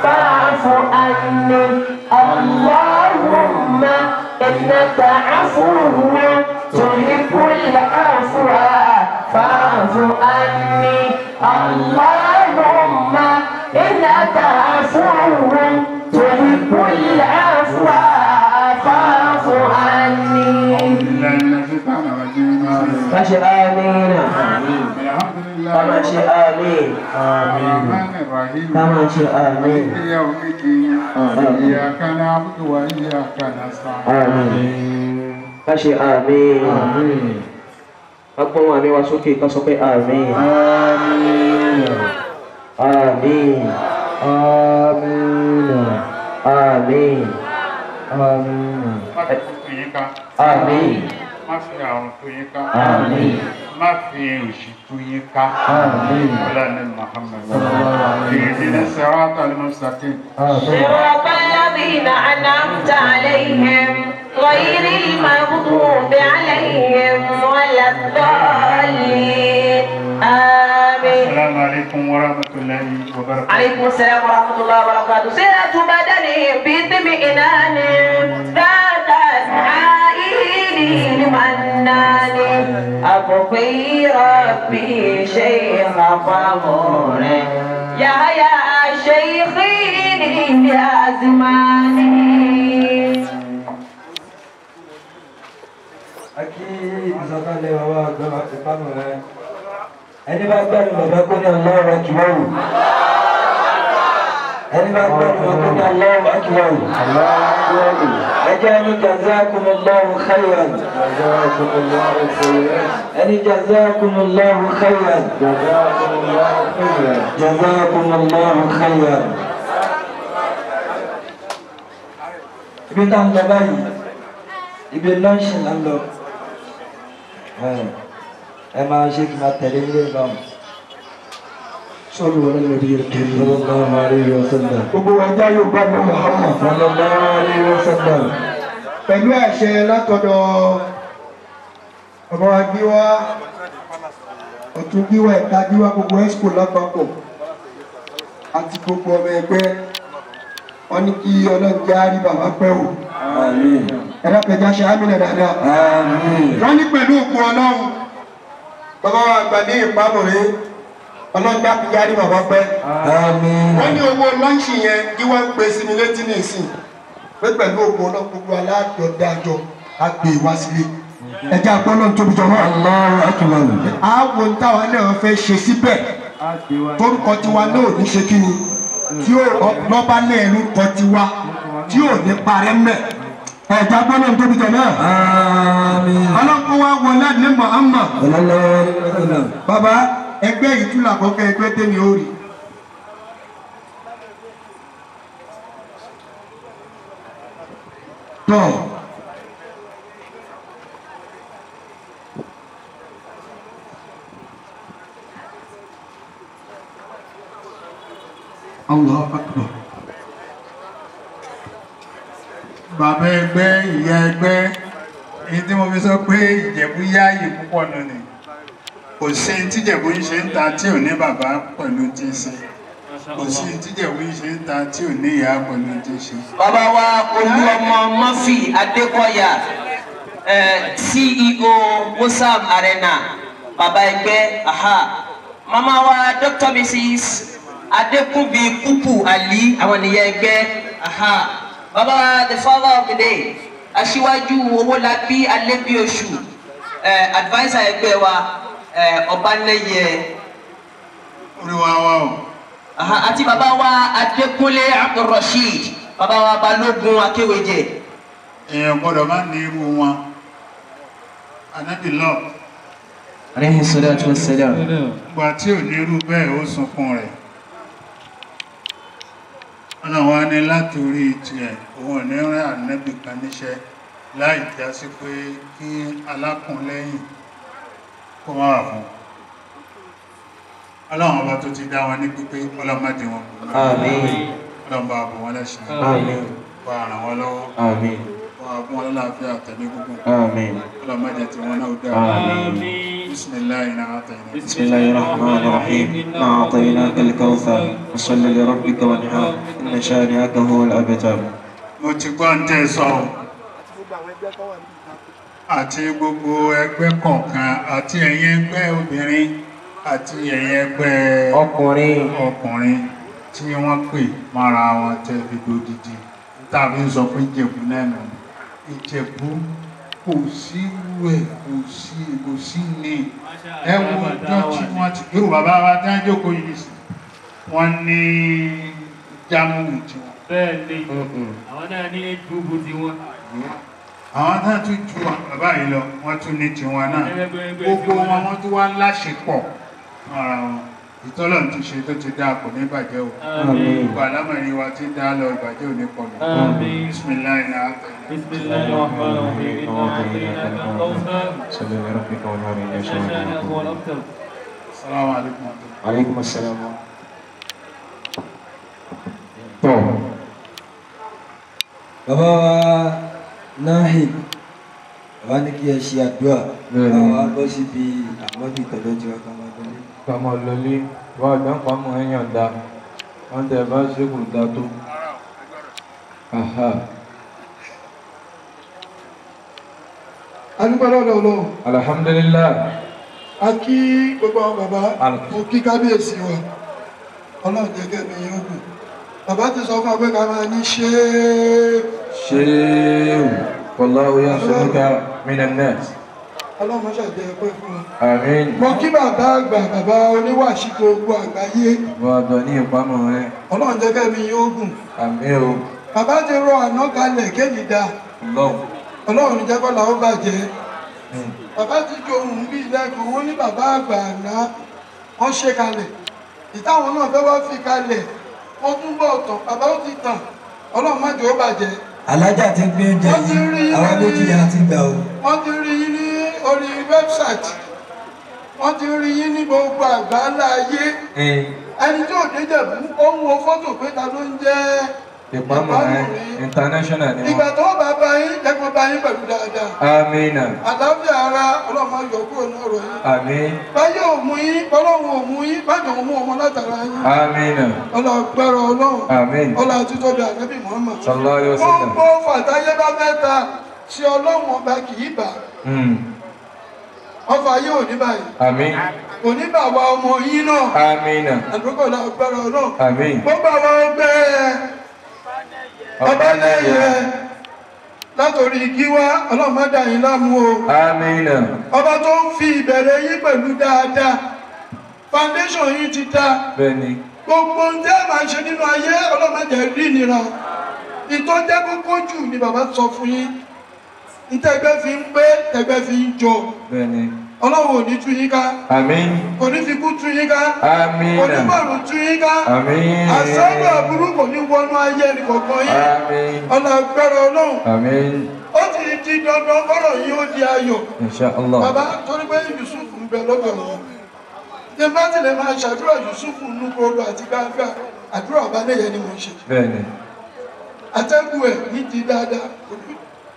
فاعف عني. اللهم إنك عفو تحب العفو فاعف عني. اللهم إنك عفو تحب العفو فاعف عني. Ká ṣe àmín. Ká máa ṣe àmín. Ká máa ṣe àmín. Ká ṣe àmín. Ká gbọ́n àmì wa sókè ká sọ pé àmín. Àmín. Àmín. Àmín. Àmín. Má fi kú tú yín ká. Àmín. Má fi àrùn tú yín ká. Àmín. Má fi òṣì tú yín ká. Àmín. Ọlá ní Muhammad. Ihdina siratal mustaqim. صراط الذين أنعمت عليهم غير المغضوب عليهم ولا الضالين. آمين. السلام عليكم ورحمة الله وبركاته. عليكم السلام ورحمة الله وبركاته. صلة بدنهم باطمئنان ذات أسعائه لمنان أبقي ربي شيخ فخور يا يا شيخي لأزماني. Akí ìsọ̀kalẹ̀ bàbá àgbà ìpamọ́ rẹ̀. Ẹni bá gbádùn bàbá kó ní Allahu Akbar. Ẹni bá gbádùn bàbá kó ní Allahu Akbar. Ẹ jẹ́ ẹni jazakumullahu khairan. Ẹni jazakumullahu khairan. Jazakumullahu khairan. Ibi tá ń lọ báyìí, ibi lọ́ọ̀ṣì là ń lọ. Ẹ máa ṣe kí n máa tẹ̀lé ilé ìbámu. صلوا على النبي الكريم صلى الله عليه وسلم. Gbogbo ẹja yóò bá ní Muhammad صلى الله عليه وسلم. Pẹ̀lú àṣẹ látọ̀dọ̀ ọmọ agbíwá ọ̀tún gbíwá ẹ̀ka gbíwá gbogbo expo lápapọ̀ àti gbogbo ọmọ ẹgbẹ́ wọn ní kí Ọlọ́run jẹ́ á rí bàbá pẹ́ o. Àmín. Ẹ̀rọ pẹ̀já ṣe ámìnà dáadáa. Àmín. Wọ́n ní pẹ̀lú òkú Ọlọ́run bàbá wa àgbà ní ìpamọ̀rẹ́ Ọlọ́run dá fi yárí bàbá pẹ́. Àmín. Wọ́n ní owó lọ́ńṣì yẹn kí wọ́n pe sí mi létí nìsín pé pẹ̀lú òkú Ọlọ́run gbogbo aláàjọ á gbé wá sílé. Ẹ̀jẹ̀ àgbọ̀ náà tóbi jọ wọ́n. Allahu Akbar. Àwo táwa náà fẹ́ ṣe síbẹ̀ torúkọ tiwa náà ò ní ṣe kí ni tí ó lọ́ba náà lórúkọ tiwa tí ò ní parẹ́ mẹ́. Ẹ̀jẹ̀ àgbọ̀ náà tóbi jọ náà. Àmín. Ọlọ́run wa wọlé ní Muhammad. Sallallahu alaihi wasallam. Bàbá ẹgbẹ́ yìí tún làkọ́kọ́ ẹgbẹ́ tẹ́mi ó rí. Tọ́ Allahu Akbar. Bàbá ẹgbẹ́ ìyá ẹgbẹ́ èyí tí mo fi sọ pé Ìjẹ̀bú yáàyè púpọ̀ nù ni kò sí tíjẹ̀bú ń ṣe ń ta tí ò ní bàbá pẹ̀lú tí ń ṣe kò sí tíjẹ̀bú ń ṣe ń ta tí ò ní ìyá pẹ̀lú tí ń ṣe. Bàbá wa Olúọmọ Murphy Adékọ̀yà CEO Wosam Arena bàbá ẹgbẹ́ aha màmá wa Dr. Mrs. Adékúnbi Kúkú Ali àwọn nìyẹn ẹgbẹ́ aha bàbá wa the father of the day aṣíwájú Owólabí Alébíoṣù adviser ẹgbẹ́ wa Ọbanẹyẹ Olúwa wa o. Àti bàbá wa Adékúnlé Abdulrasheed bàbá wa Balógun Akéwèjẹ. Èèyàn gbọ́dọ̀ má ní irú wọn Ànábì lọ. Alayhi salatu wassalam. Ìgbà tí ò ní irú bẹ́ẹ̀ ó sunkún rẹ̀. Ọlọ́run wa ní látòrí tiẹ̀ òun ò ní rán Ànábì kan níṣẹ́ láì já sí pé kí alákùnlẹ́yìn kó má wà fún un. Ọlọ́run ọba tó ti dá wọn ní pípé Ọlọ́run má dì wọn kù. Àmín. Ọlọ́run bá bò wọ́n lẹ́sìn. Àmín. Bá ràn wọ́n lọ́wọ́. Àmín. Bá bọ́ wọn lálàáfíà tẹ̀lé gbogbo. Àmín. Ọlọ́run má jẹ́ tí wọ́n náà dá. Àmín. Bismillahi na'atayna. Bismillahir rahmanir rahim. Inna a'tainaka al-kawthar. Fasalli li rabbika wanhar. Inna shani'aka huwal abtar. Mo ti gbọ́ ń tẹ́ sọ o. Àti gbogbo ẹgbẹ́ kọ̀ọ̀kan àti ẹ̀yin ẹgbẹ́ obìnrin àti ẹ̀yin ẹgbẹ́ ọkùnrin tí wọ́n pè mára wọn tẹ́ fi dodidi tàbí ń sọ pé Ìjẹ̀bú náà nù. Ìjẹ̀bú kò sí wẹ̀ kò sí ní ẹ wo ọjọ́ tí wọ́n ti irú bàbá wa tí wọ́n jókòó yìí sí wọ́n ní jámù tiwọn. Bẹ́ẹ̀ ni àwọn náà ní gbogbo tiwọn. Àwọn náà tún ju bàbá yìí lọ wọ́n tún ní tiwọn náà gbogbo wọn wọ́n tún wá láṣepọ̀ ara wọn. Ìtọ́lọ̀ ti ṣe tó ti dáa kò ní bàjẹ́ o. Gbogbo àlámọ̀rí wa ti ń dá lọ ìbàjẹ́ ò ní kọlù. Bismillahi Bismillahir Rahmanir Rahim. Inna a'tainaka al-kawthar. Salli li rabbika wanhar inna shani'aka huwal abtar. Assalamu alaikum. Alaikum assalam. Tọ́. Bàbá wa Nahid, bàbá ní kí ẹ ṣe àdúrà. Bàbá bọ́ síbi àmọ́bí ìtọ́jọ́ tí wọ́n ká máa lọlé. Ká máa lọlé, wá àgbà ń pamọ́ ẹ̀yàn dá. Wọ́n tẹ̀ bá ṣe kò dá tó. A dúpẹ́ lọ́dọ̀ Ọlọ́run. Alhamdulillah. A kí gbogbo àwọn bàbá, mo kí kábíyèsí wa. Ọlọ́run jẹ́ kẹ́mi yín ogun. Bàbá ti sọ fún wa pé ká máa ní ṣéèwù. Ṣéèwù. Wallahu ya'simuka minan nas. Ọlọ́run máa ṣàjẹ́ ẹ̀pẹ́ fún wa. Àmín. Mo kí bàbá àgbà, bàbá oníwàṣí gbogbo àgbáyé. Wọ́n àgbà ní ìpamọ́ rẹ̀. Ọlọ́run jẹ́ kẹ́mi yín ogun. Àmín o. Bàbá ti rọ àná kalẹ̀ kéyìí dá. Ọlọ́run ní jẹ́ kó làwọn bàjẹ́. Bàbá ti jo ohun bí ilẹ̀kùn wọn ní bàbá àgbà àná wọ́n ṣe kalẹ̀. Ìtàwọn náà fẹ́ wá fi kalẹ̀. Wọ́n tún bọ̀ tán, bàbá ó ti tàn. Ọlọ́run má jẹ́ ó bàjẹ́. Alájà ti gbé oúnjẹ yìí, àwọn méjì yà ti gbà o. Wọ́n ti rí yín ní orí wẹ́bsáìtì. Wọ́n ti rí yín ní gbogbo àgbáńlá ayé. Ẹni tí ò dé Jẹ̀bú, ó ń wo fọ́tò pé ta ló ń jẹ́ Ìpamọ́ rẹ̀ international ni wọ́n. Ìgbà tó bá bá yín, jẹ́kọ̀ bá yín pẹ̀lú dáadáa. Amina. Àlàáfíà ara Ọlọ́run máa yọ kúrò ní ọ̀rọ̀ yín. Àmín. Báyọ̀ ò mú yín, Ọlọ́run ò mú yín, bájọ̀ ò mú ọmọ látara yín. Amina. Ọlọ́gbẹ́rọ Ọlọ́run. Àmín. Ọlá títóbi Ànábì Muhammad. Sallallahu alaihi wasallam. Gbogbo fàtáyé bá fẹ́ ta ṣe Ọlọ́run ọba kì í bà. Ọfà yóò ní báyìí. Àmín. Kò ní bà wá ọmọ yín náà. Amina. Àdúgbò làgbẹ́rọ Ọlọ́run. Àmín. Gbogbo àwọn ọgbẹ́ Ọbalẹ́yẹ látòrí igi wá Ọlọ́run má dà yín láàmú o. Àmín. Ọba tó ń fi ìbẹ̀rẹ̀ yín pẹ̀lú dáadáa, foundation yín ti dá. Bẹ́ẹ̀ni. Gbogbo ohun tí ẹ máa ṣe nínú ayé Ọlọ́run má jẹ́ rí ìnira. Ìtọ́ jẹ́ kókó jù ni bàbá sọ fún yín. Ntẹ́gbẹ́ fi ń pé tẹ́gbẹ́ fi ń jọ. Bẹ́ẹ̀ni. Ọlọ́run ò ní tú yín ká. Àmín. Kò ní fi kú tú yín ká. Àmín. Kò ní bọ̀rù tú yín ká. Àmín. Àṣàgbà aburú kò ní wọnú ayé ẹnìkọ̀ọ̀kan yín. Àmín. Ọlọ́gbẹ́rẹ́ Ọlọ́run. Àmín. Ó ti di dandan kọ́rọ̀ yín ó di ayọ̀. Insha Allah. Bàbá torí pé Yusuf ń bẹ lọ́dọ̀ wọn. Ṣé bá tilẹ̀ máa ṣàdúrà Yusuf nú gbogbo àti gbangba àdúrà Ọbalẹ́yẹ ni mò ń ṣe. Bẹ́ẹ̀ni. Atẹ́gùn ẹ̀ ní ti dáadáa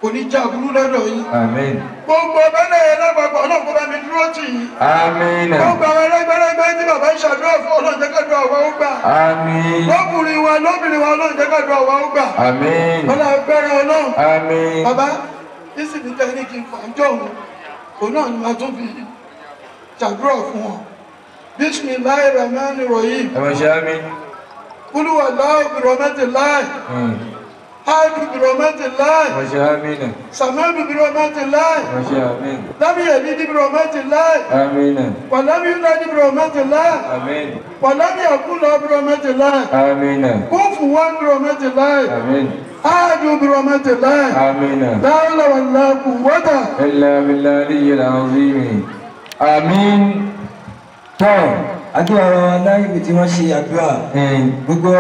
kò ní já burú lọ́dọ̀ yín. Àmín. Gbogbo Ọbalẹ́yẹ lápapọ̀ Ọlọ́run kó bá mi dúró tì yín. Àmín. Gbogbo àwọn ẹlẹ́gbẹ́lẹ́gbẹ́ tí bàbá ń ṣàdúrà fún Ọlọ́run jẹ́ kádùá wa ó gbà. Àmín. Lọ́kùnrin wa lóbìnrin wa Ọlọ́run jẹ́ kádùá wa ó gbà. Àmín. Ọlọ́run Ọlọ́run. Àmín. Bàbá ìsìn ní tẹ́ ní kí n fà ń jọ òun, òun náà ni màá tún fi ṣàdúrà fún wọn. Bismillahir Rahmanir Rahim. Ẹ máa ṣe àmín. Kúlúwàláhù birahmatillahi. Hadu birahmatillahi. Ẹ máa ṣe àmín. Samadu birahmatillahi. Ẹ máa ṣe àmín. Lam yalid birahmatillahi. Àmín. Wa lam yulad birahmatillahi. Àmín. Wa lam yakun lahu birahmatillahi. Àmín. Kufuwan birahmatillahi. Àmín. Hadu birahmatillahi. Àmín. La hawla wala quwwata illa billahil azim. Àmín. Tọ́ àdúrà wa láìpẹ́ tí wọ́n ṣe àdúrà gbogbo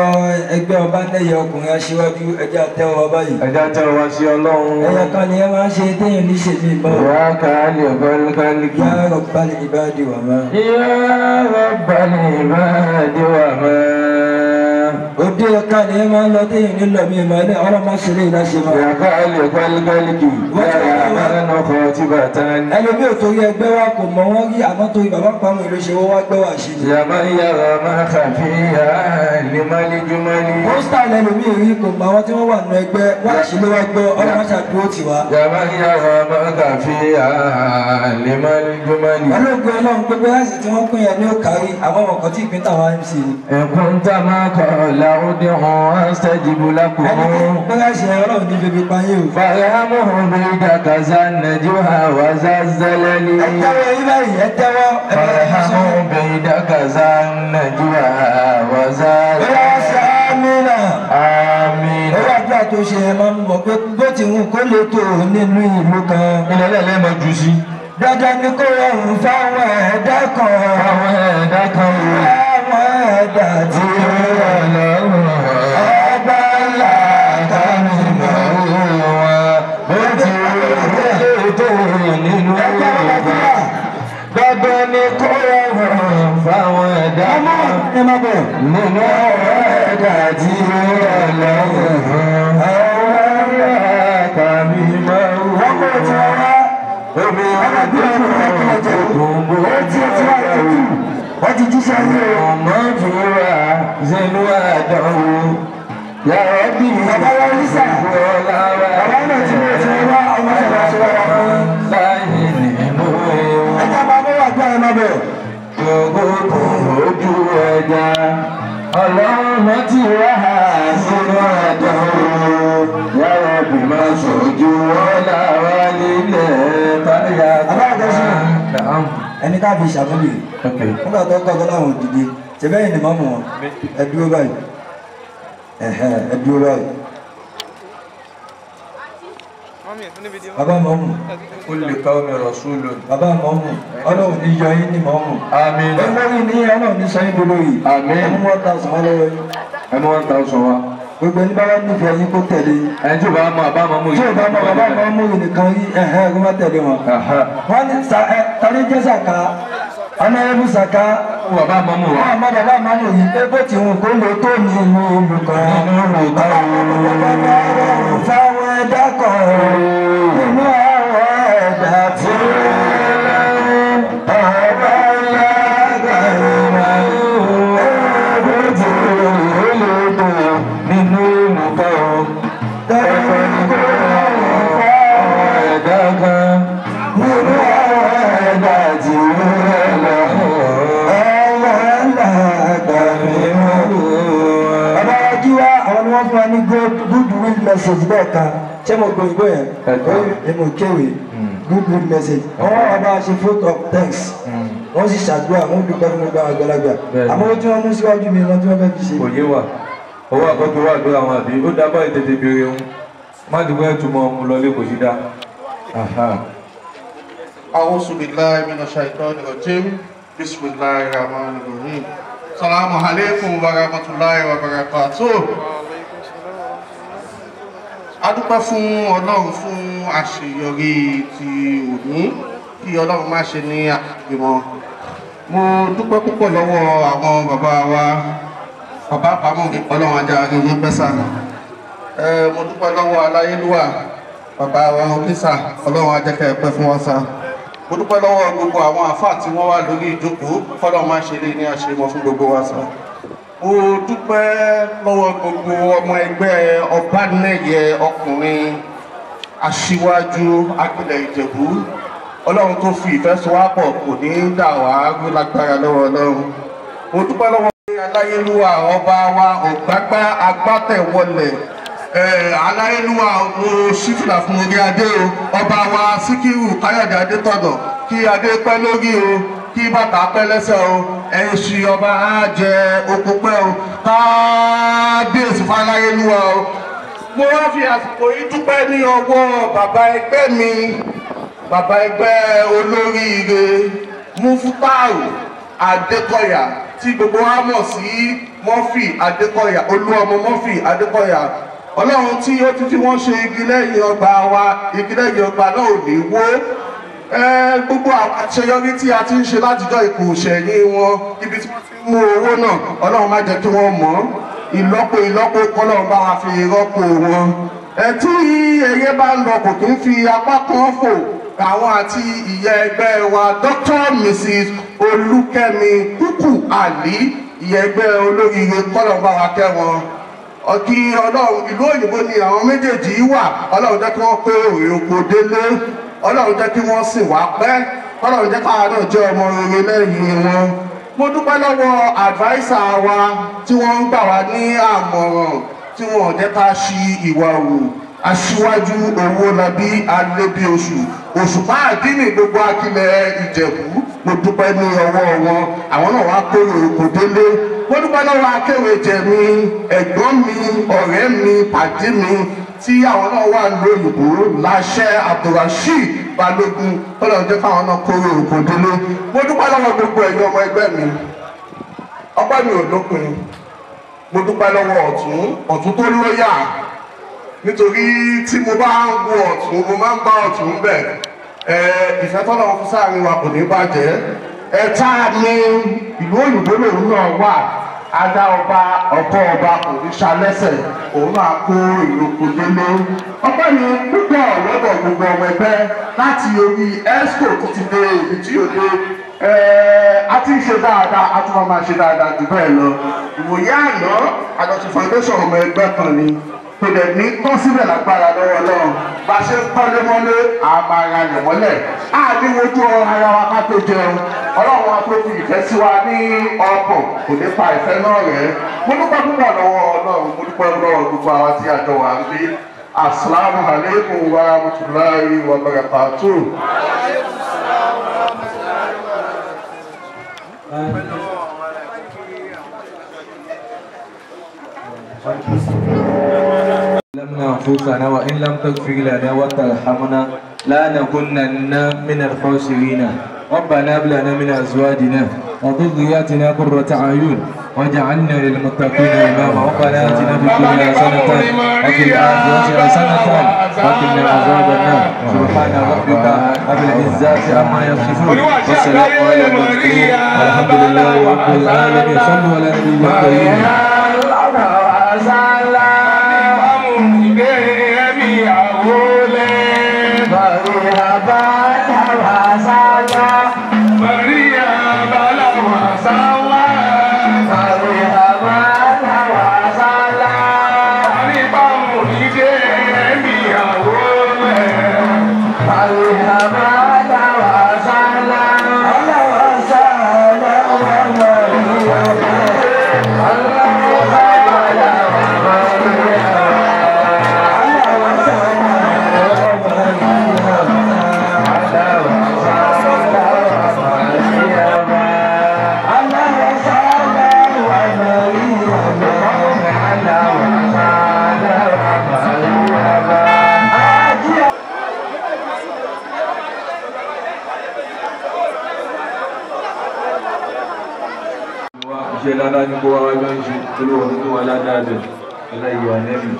ẹgbẹ́ Ọbalẹ́yẹ ọkùnrin aṣíwájú ẹjẹ́ àtẹ́wọ́ wa báyìí. Ẹjẹ́ àtẹ́wọ́ wa sí Ọlọ́run. Ẹyẹ kan ni ẹ máa ń ṣe téèyàn ní ṣe mí mọ́. Yā khāliqal khalqi. Yā rabbal ibādi wa mā. Yā rabbal ibādi wa mā. Òde ọ̀ka ni ẹ máa ń lọ téèyàn nílò mi mọ́ ilé ọlọ́run máa ṣe lé ìlàṣẹ mọ́. Yā khāliqal khalqi. Yā rahmanu khātibatan. Ẹlòmíì ò torí ẹgbẹ́ wa kò mọ wọ́n rí àmọ́ torí bàbá pàmò ìlú ṣe wọ́n wá gbẹ́ wá ṣe ni. Yā man yarā mā khafiya limal jumali. Pósítà lẹ́lòmíì rí kò mọ àwọn tí wọ́n wà nínú ẹgbẹ́ wá ṣe ló wá gbọ́ ọlọ́run máa ṣàdúró tì wá. Yā man yarā mā khafiya limal jumali. Pẹ̀lú ògùn Ọlọ́run gbogbo láìsí tí wọ́n pín yẹn ní ó kárí àwọn ọmọ kan tí ìpín tàwa MC ni. Ẹ̀kún tá máa kọ̀ láwùdí hàn astajibu lakum. Bẹ́ẹ̀ ṣe Ọlọ́run ní bèbí payé o. Fàyàmùhùn bí dàkàzà nàìjíríà wà zazalẹ́lì. Ẹ tẹ́wọ́ yín báyìí, ẹ tẹ́wọ́. Fàyàmùhùn bí dàkàzà nàìjíríà wà zazalẹ́lì. Bẹ́ẹ̀ ṣe àmìnà. Àmìnà. Ó wà bí àtúnṣe ẹ máa ń mọ̀ pé bó ti wù kó lè tó nínú ìlú kan. Ilẹ̀ lẹ́lẹ́ máa jù sí. Dandan ni kó rọrùn fáwọn ẹ̀dá kan. Fáwọn ẹ̀dá kan o. ẹ̀dá tí Ọlọ́run ọba ńlá tàbí mọ̀ wọn bó ti rí tó nínú ìgbà. Dandan ni kó rọrùn fáwọn ẹ̀dá nínú ẹ̀dá tí Ọlọ́run ọba ńlá tàbí mọ̀ wọn. Omi wọ́n ti jíṣẹ́ ní ọmọ ìfúra sínú àdánwò. Yàrá bí bàbá wa rí sà. Bàbá náà ti wọ́n ti wá ọmọ ìfúra ti wá fún. Láyé nínú ewu. Ẹja máa mú wà gbọ́ ẹ má bẹ̀. Gbogbo ojú ẹja. Ọlọ́run ti wá sínú àdánwò. Yàrá bí máa ṣojú ọ̀la wa nílẹ̀ táyà. Ẹni ká fi ṣàmúlò nígbà tó ń kọ́kọ́ láwọn òdìdí ṣe bẹ́ẹ̀ ni mọ́mù wọn ẹ dúró báyìí ẹ dúró báyìí. Bàbá mọ́mù bàbá mọ́mù Ọlọ́run ní yọ yín ní mọ́mù. Àmín. Olórí ní Ọlọ́run ní sọ yín dolórí. Àmín. Ẹmu 1000 wá lọ́wọ́ yín. Ẹmu 1000 wá. Gbogbo ẹni bá wá nífẹ̀ẹ́ yín kó tẹ̀lé yín. Ẹni tí ò bá mọ àbá mọ́mù yìí. Tí ò bá mọ bàbá mọ́mù yìí nìkan yín ẹ̀hẹ́ kó má tẹ̀lé wọn. Wọ́n ní tani jẹ́ Sàká ọ̀nàyẹ́bù Sàká. Bàbá mọ́mù wa. Wọ́n mọ bàbá mọ́mù yìí pé bó ti wù kó lè tó ní ìlú olùkọ́. Bàbá rọrùn fáwọn ẹ̀dá kan nínú àwọn ẹ̀dá tí ọba ńlá gbàgbọ́ bó ti wù kó lè tó nínú olùkọ́. Ẹ̀fọ́ ni kò rọrùn fáwọn ẹ̀dá kan nínú àwọn ẹ̀dá tí wọ́n fún wa ní goodwill message bẹ́ẹ̀ kan ṣé mo gbọ́ ìgbọ́ yẹn èmo kéwì goodwill message wọ́n wá bá a ṣe vote of thanks wọ́n sì ṣàdúrà wọ́n dúpẹ́ fún gbogbo àwọn àgbàlagbà àmọ́ tí wọ́n mú síwájú mi wọ́n tí wọ́n fẹ́ fi ṣe. Kò yé wa owó àkọ́kọ́ wà lórí àwọn àbí ó dábàá ìtètè béèrè òun má dùgbọ́ ẹ̀túmọ̀ ọmú lọlé kò sí dá. A'udhu billahi minash shaitani rajim. Bismillahir rahmanir rahim. Salamu alaykum wa rahmatullahi wa barakatuh. A dúpẹ́ fún Ọlọ́run fún àṣeyọrí ti òní kí Ọlọ́run má ṣe ní àgbìmọ̀. Mo dúpẹ́ púpọ̀ lọ́wọ́ àwọn bàbá wa, bàbá àpamọ́ Ọlọ́run ajá ní pẹ́sà. Mo dúpẹ́ lọ́wọ́ aláyélúwà, bàbá wa ọ́fíìsà, Ọlọ́run ajẹ́kẹ́ pẹ́ fún wa sá. Mo dúpẹ́ lọ́wọ́ gbogbo àwọn àfáà tí wọ́n wà lórí ìjókòó, k'Ọlọ́run má ṣe lé ní àṣemọ́ fún gbogbo wa sá. Mo dúpẹ́ lọ́wọ́ gbogbo ọmọ ẹgbẹ́ Ọbánẹ́yẹ ọkùnrin aṣíwájú Akílẹ̀ Ìjẹ̀bú. Ọlọ́run tó fi ìfẹ́ sowápọ̀ kò ní í dà wá lágbára lọ́wọ́ Ọlọ́run. Mo dúpẹ́ lọ́wọ́ aláyélúwà ọba wa Ọ̀gbágbá Agbátẹ̀wọlẹ̀. Aláyélúwà mo ṣífìlà fún orí adé o, ọba wa Síkírù Káyọ̀dé Adétọ̀nà, kí adé pẹ́ lórí o, kí bàtà pẹ́ lẹ́sẹ̀ o, ẹ̀sìn ọba á jẹ oko pẹ́ o, kábíyèsí fáláyélúwà o. Mo wá fi àsìkò yìí dúpẹ́ ní ọwọ́ bàbá ẹgbẹ́ mi, bàbá ẹgbẹ́ olóríire Mufutau Adékọ̀yà tí gbogbo wa mọ̀ sí Murphy Adékọ̀yà, olúọmọ Murphy Adékọ̀yà. Ọlọ́run tí ó ti fi wọ́n ṣe igi lẹ́yìn ọgbà wa, igi lẹ́yìn ọgbà náà ò ní wó. Gbogbo àṣeyọrí tí a ti ń ṣe látijọ́ ìkù ṣẹ̀yìn wọn, ibi tí wọ́n ti mú owó náà, Ọlọ́run má jẹ́ kí wọ́n mọ̀. Ìlọ́po ìlọ́po kọ́lọ́run bá wa fi rọ́pò wọn. Tí ẹyẹ bá ń lọ kò kí ń fi apá kan fò. Àwọn àti ìyá ẹgbẹ́ wa Dr. Mrs. Olúkẹ́mi Kúkú Àlí, ìyá ẹgbẹ́ olóríire, kọ́lọ́run bá wa kẹ́ wọn. Kí Ọlọ́run, ìlú òyìnbó ni àwọn méjèèjì wà, Ọlọ́run jẹ́ kí wọ́n pé òrè oko délé, Ọlọ́run jẹ́ kí wọ́n sì wá pẹ́, Ọlọ́run jẹ́ káwa náà jẹ́ ọmọ rere lẹ́yìn wọn. Mo dúpẹ́ lọ́wọ́ àdváísà wa tí wọ́n ń gbà wá ní àmọ̀ràn tí wọ́n ò jẹ́ ká ṣi ìwà wù. Aṣíwájú Owólabí Alébíoṣù, Òṣùpá àdínì gbogbo Akílẹ̀ Ìjẹ̀bú, mo dúpẹ́ ní ọwọ́ wọn, àwọn náà wá kórè oko délé. Mo dúpẹ́ lọ́wọ́ akéwèjẹ mi, ẹ̀gbọ́n mi, ọ̀rẹ́ mi, pàdé mi tí àwọn náà wà lóyìnbó, Láṣẹ Abdulrasheed Balógun, Ọlọ́run jẹ́ káwọn náà kórè oko délé. Mo dúpẹ́ lọ́wọ́ gbogbo ẹ̀yin ọmọ ẹgbẹ́ mi. Ọpẹ́ mi ò lópin. Mo dúpẹ́ lọ́wọ́ ọ̀tún, ọ̀tún tó lóyà. Nítorí tí mo bá ń wo ọ̀tún, mo máa ń bá ọ̀tún bẹ̀. Ìfẹ́ tọ́lọ́run fún sáàrin wa kò ní bàjẹ́. Ẹ̀ta ni ìlú òyìnbó lòun náà wà. Adá ọba ọkọ ọba kò ní ṣalẹ́sẹ̀, òun náà kó ìlòkù délé. Ọpẹ́ mi púpọ̀ lọ́dọ̀ gbogbo ọmọ ẹgbẹ́ láti orí ESCO títí dé ibi tí ó dé. A ti ń ṣe dáadáa, a tún máa ṣe dáadáa jù bẹ́ẹ̀ lọ. Ìwòye àná, àjọṣe foundation ọmọ ẹgbẹ́ kan ni. Kò dẹ̀ ní tán síbẹ̀ lágbára lọ́wọ́ Ọlọ́run. Bá a ṣe ń kọ́lé mọ́lé, a máa ra rẹ̀ mọ́lẹ̀. A ní wojú ara wa ká tó jẹun. Ọlọ́run wa tó fi ìfẹ́ sí wa ní ọkàn kò ní pa ìfẹ́ náà rẹ̀. Mo dúpẹ́ púpọ̀ lọ́wọ́ Ọlọ́run, mo dúpẹ́ lọ́wọ́ gbogbo àwa tí a jọ wà ń bí. Assalamu alaikum wa rahmatullahi wa barakatuh. ظلمنا أنفسنا وإن لم تغفر لنا وترحمنا لنكونن من الخاسرين. ربنا هب لنا من أزواجنا وذرياتنا قرة أعين واجعلنا للمتقين إماما. ربنا آتنا في الدنيا حسنة وفي الآخرة حسنة وقنا عذاب النار. سبحان ربك رب العزة عما يصفون والسلام على المرسلين والحمد لله رب العالمين. صلوا على النبي الكريم. Iṣẹ́ ládá ní kó wá wájú ń ṣe olówó tó wà ládàá bẹ̀ aláìyá nẹ́bì.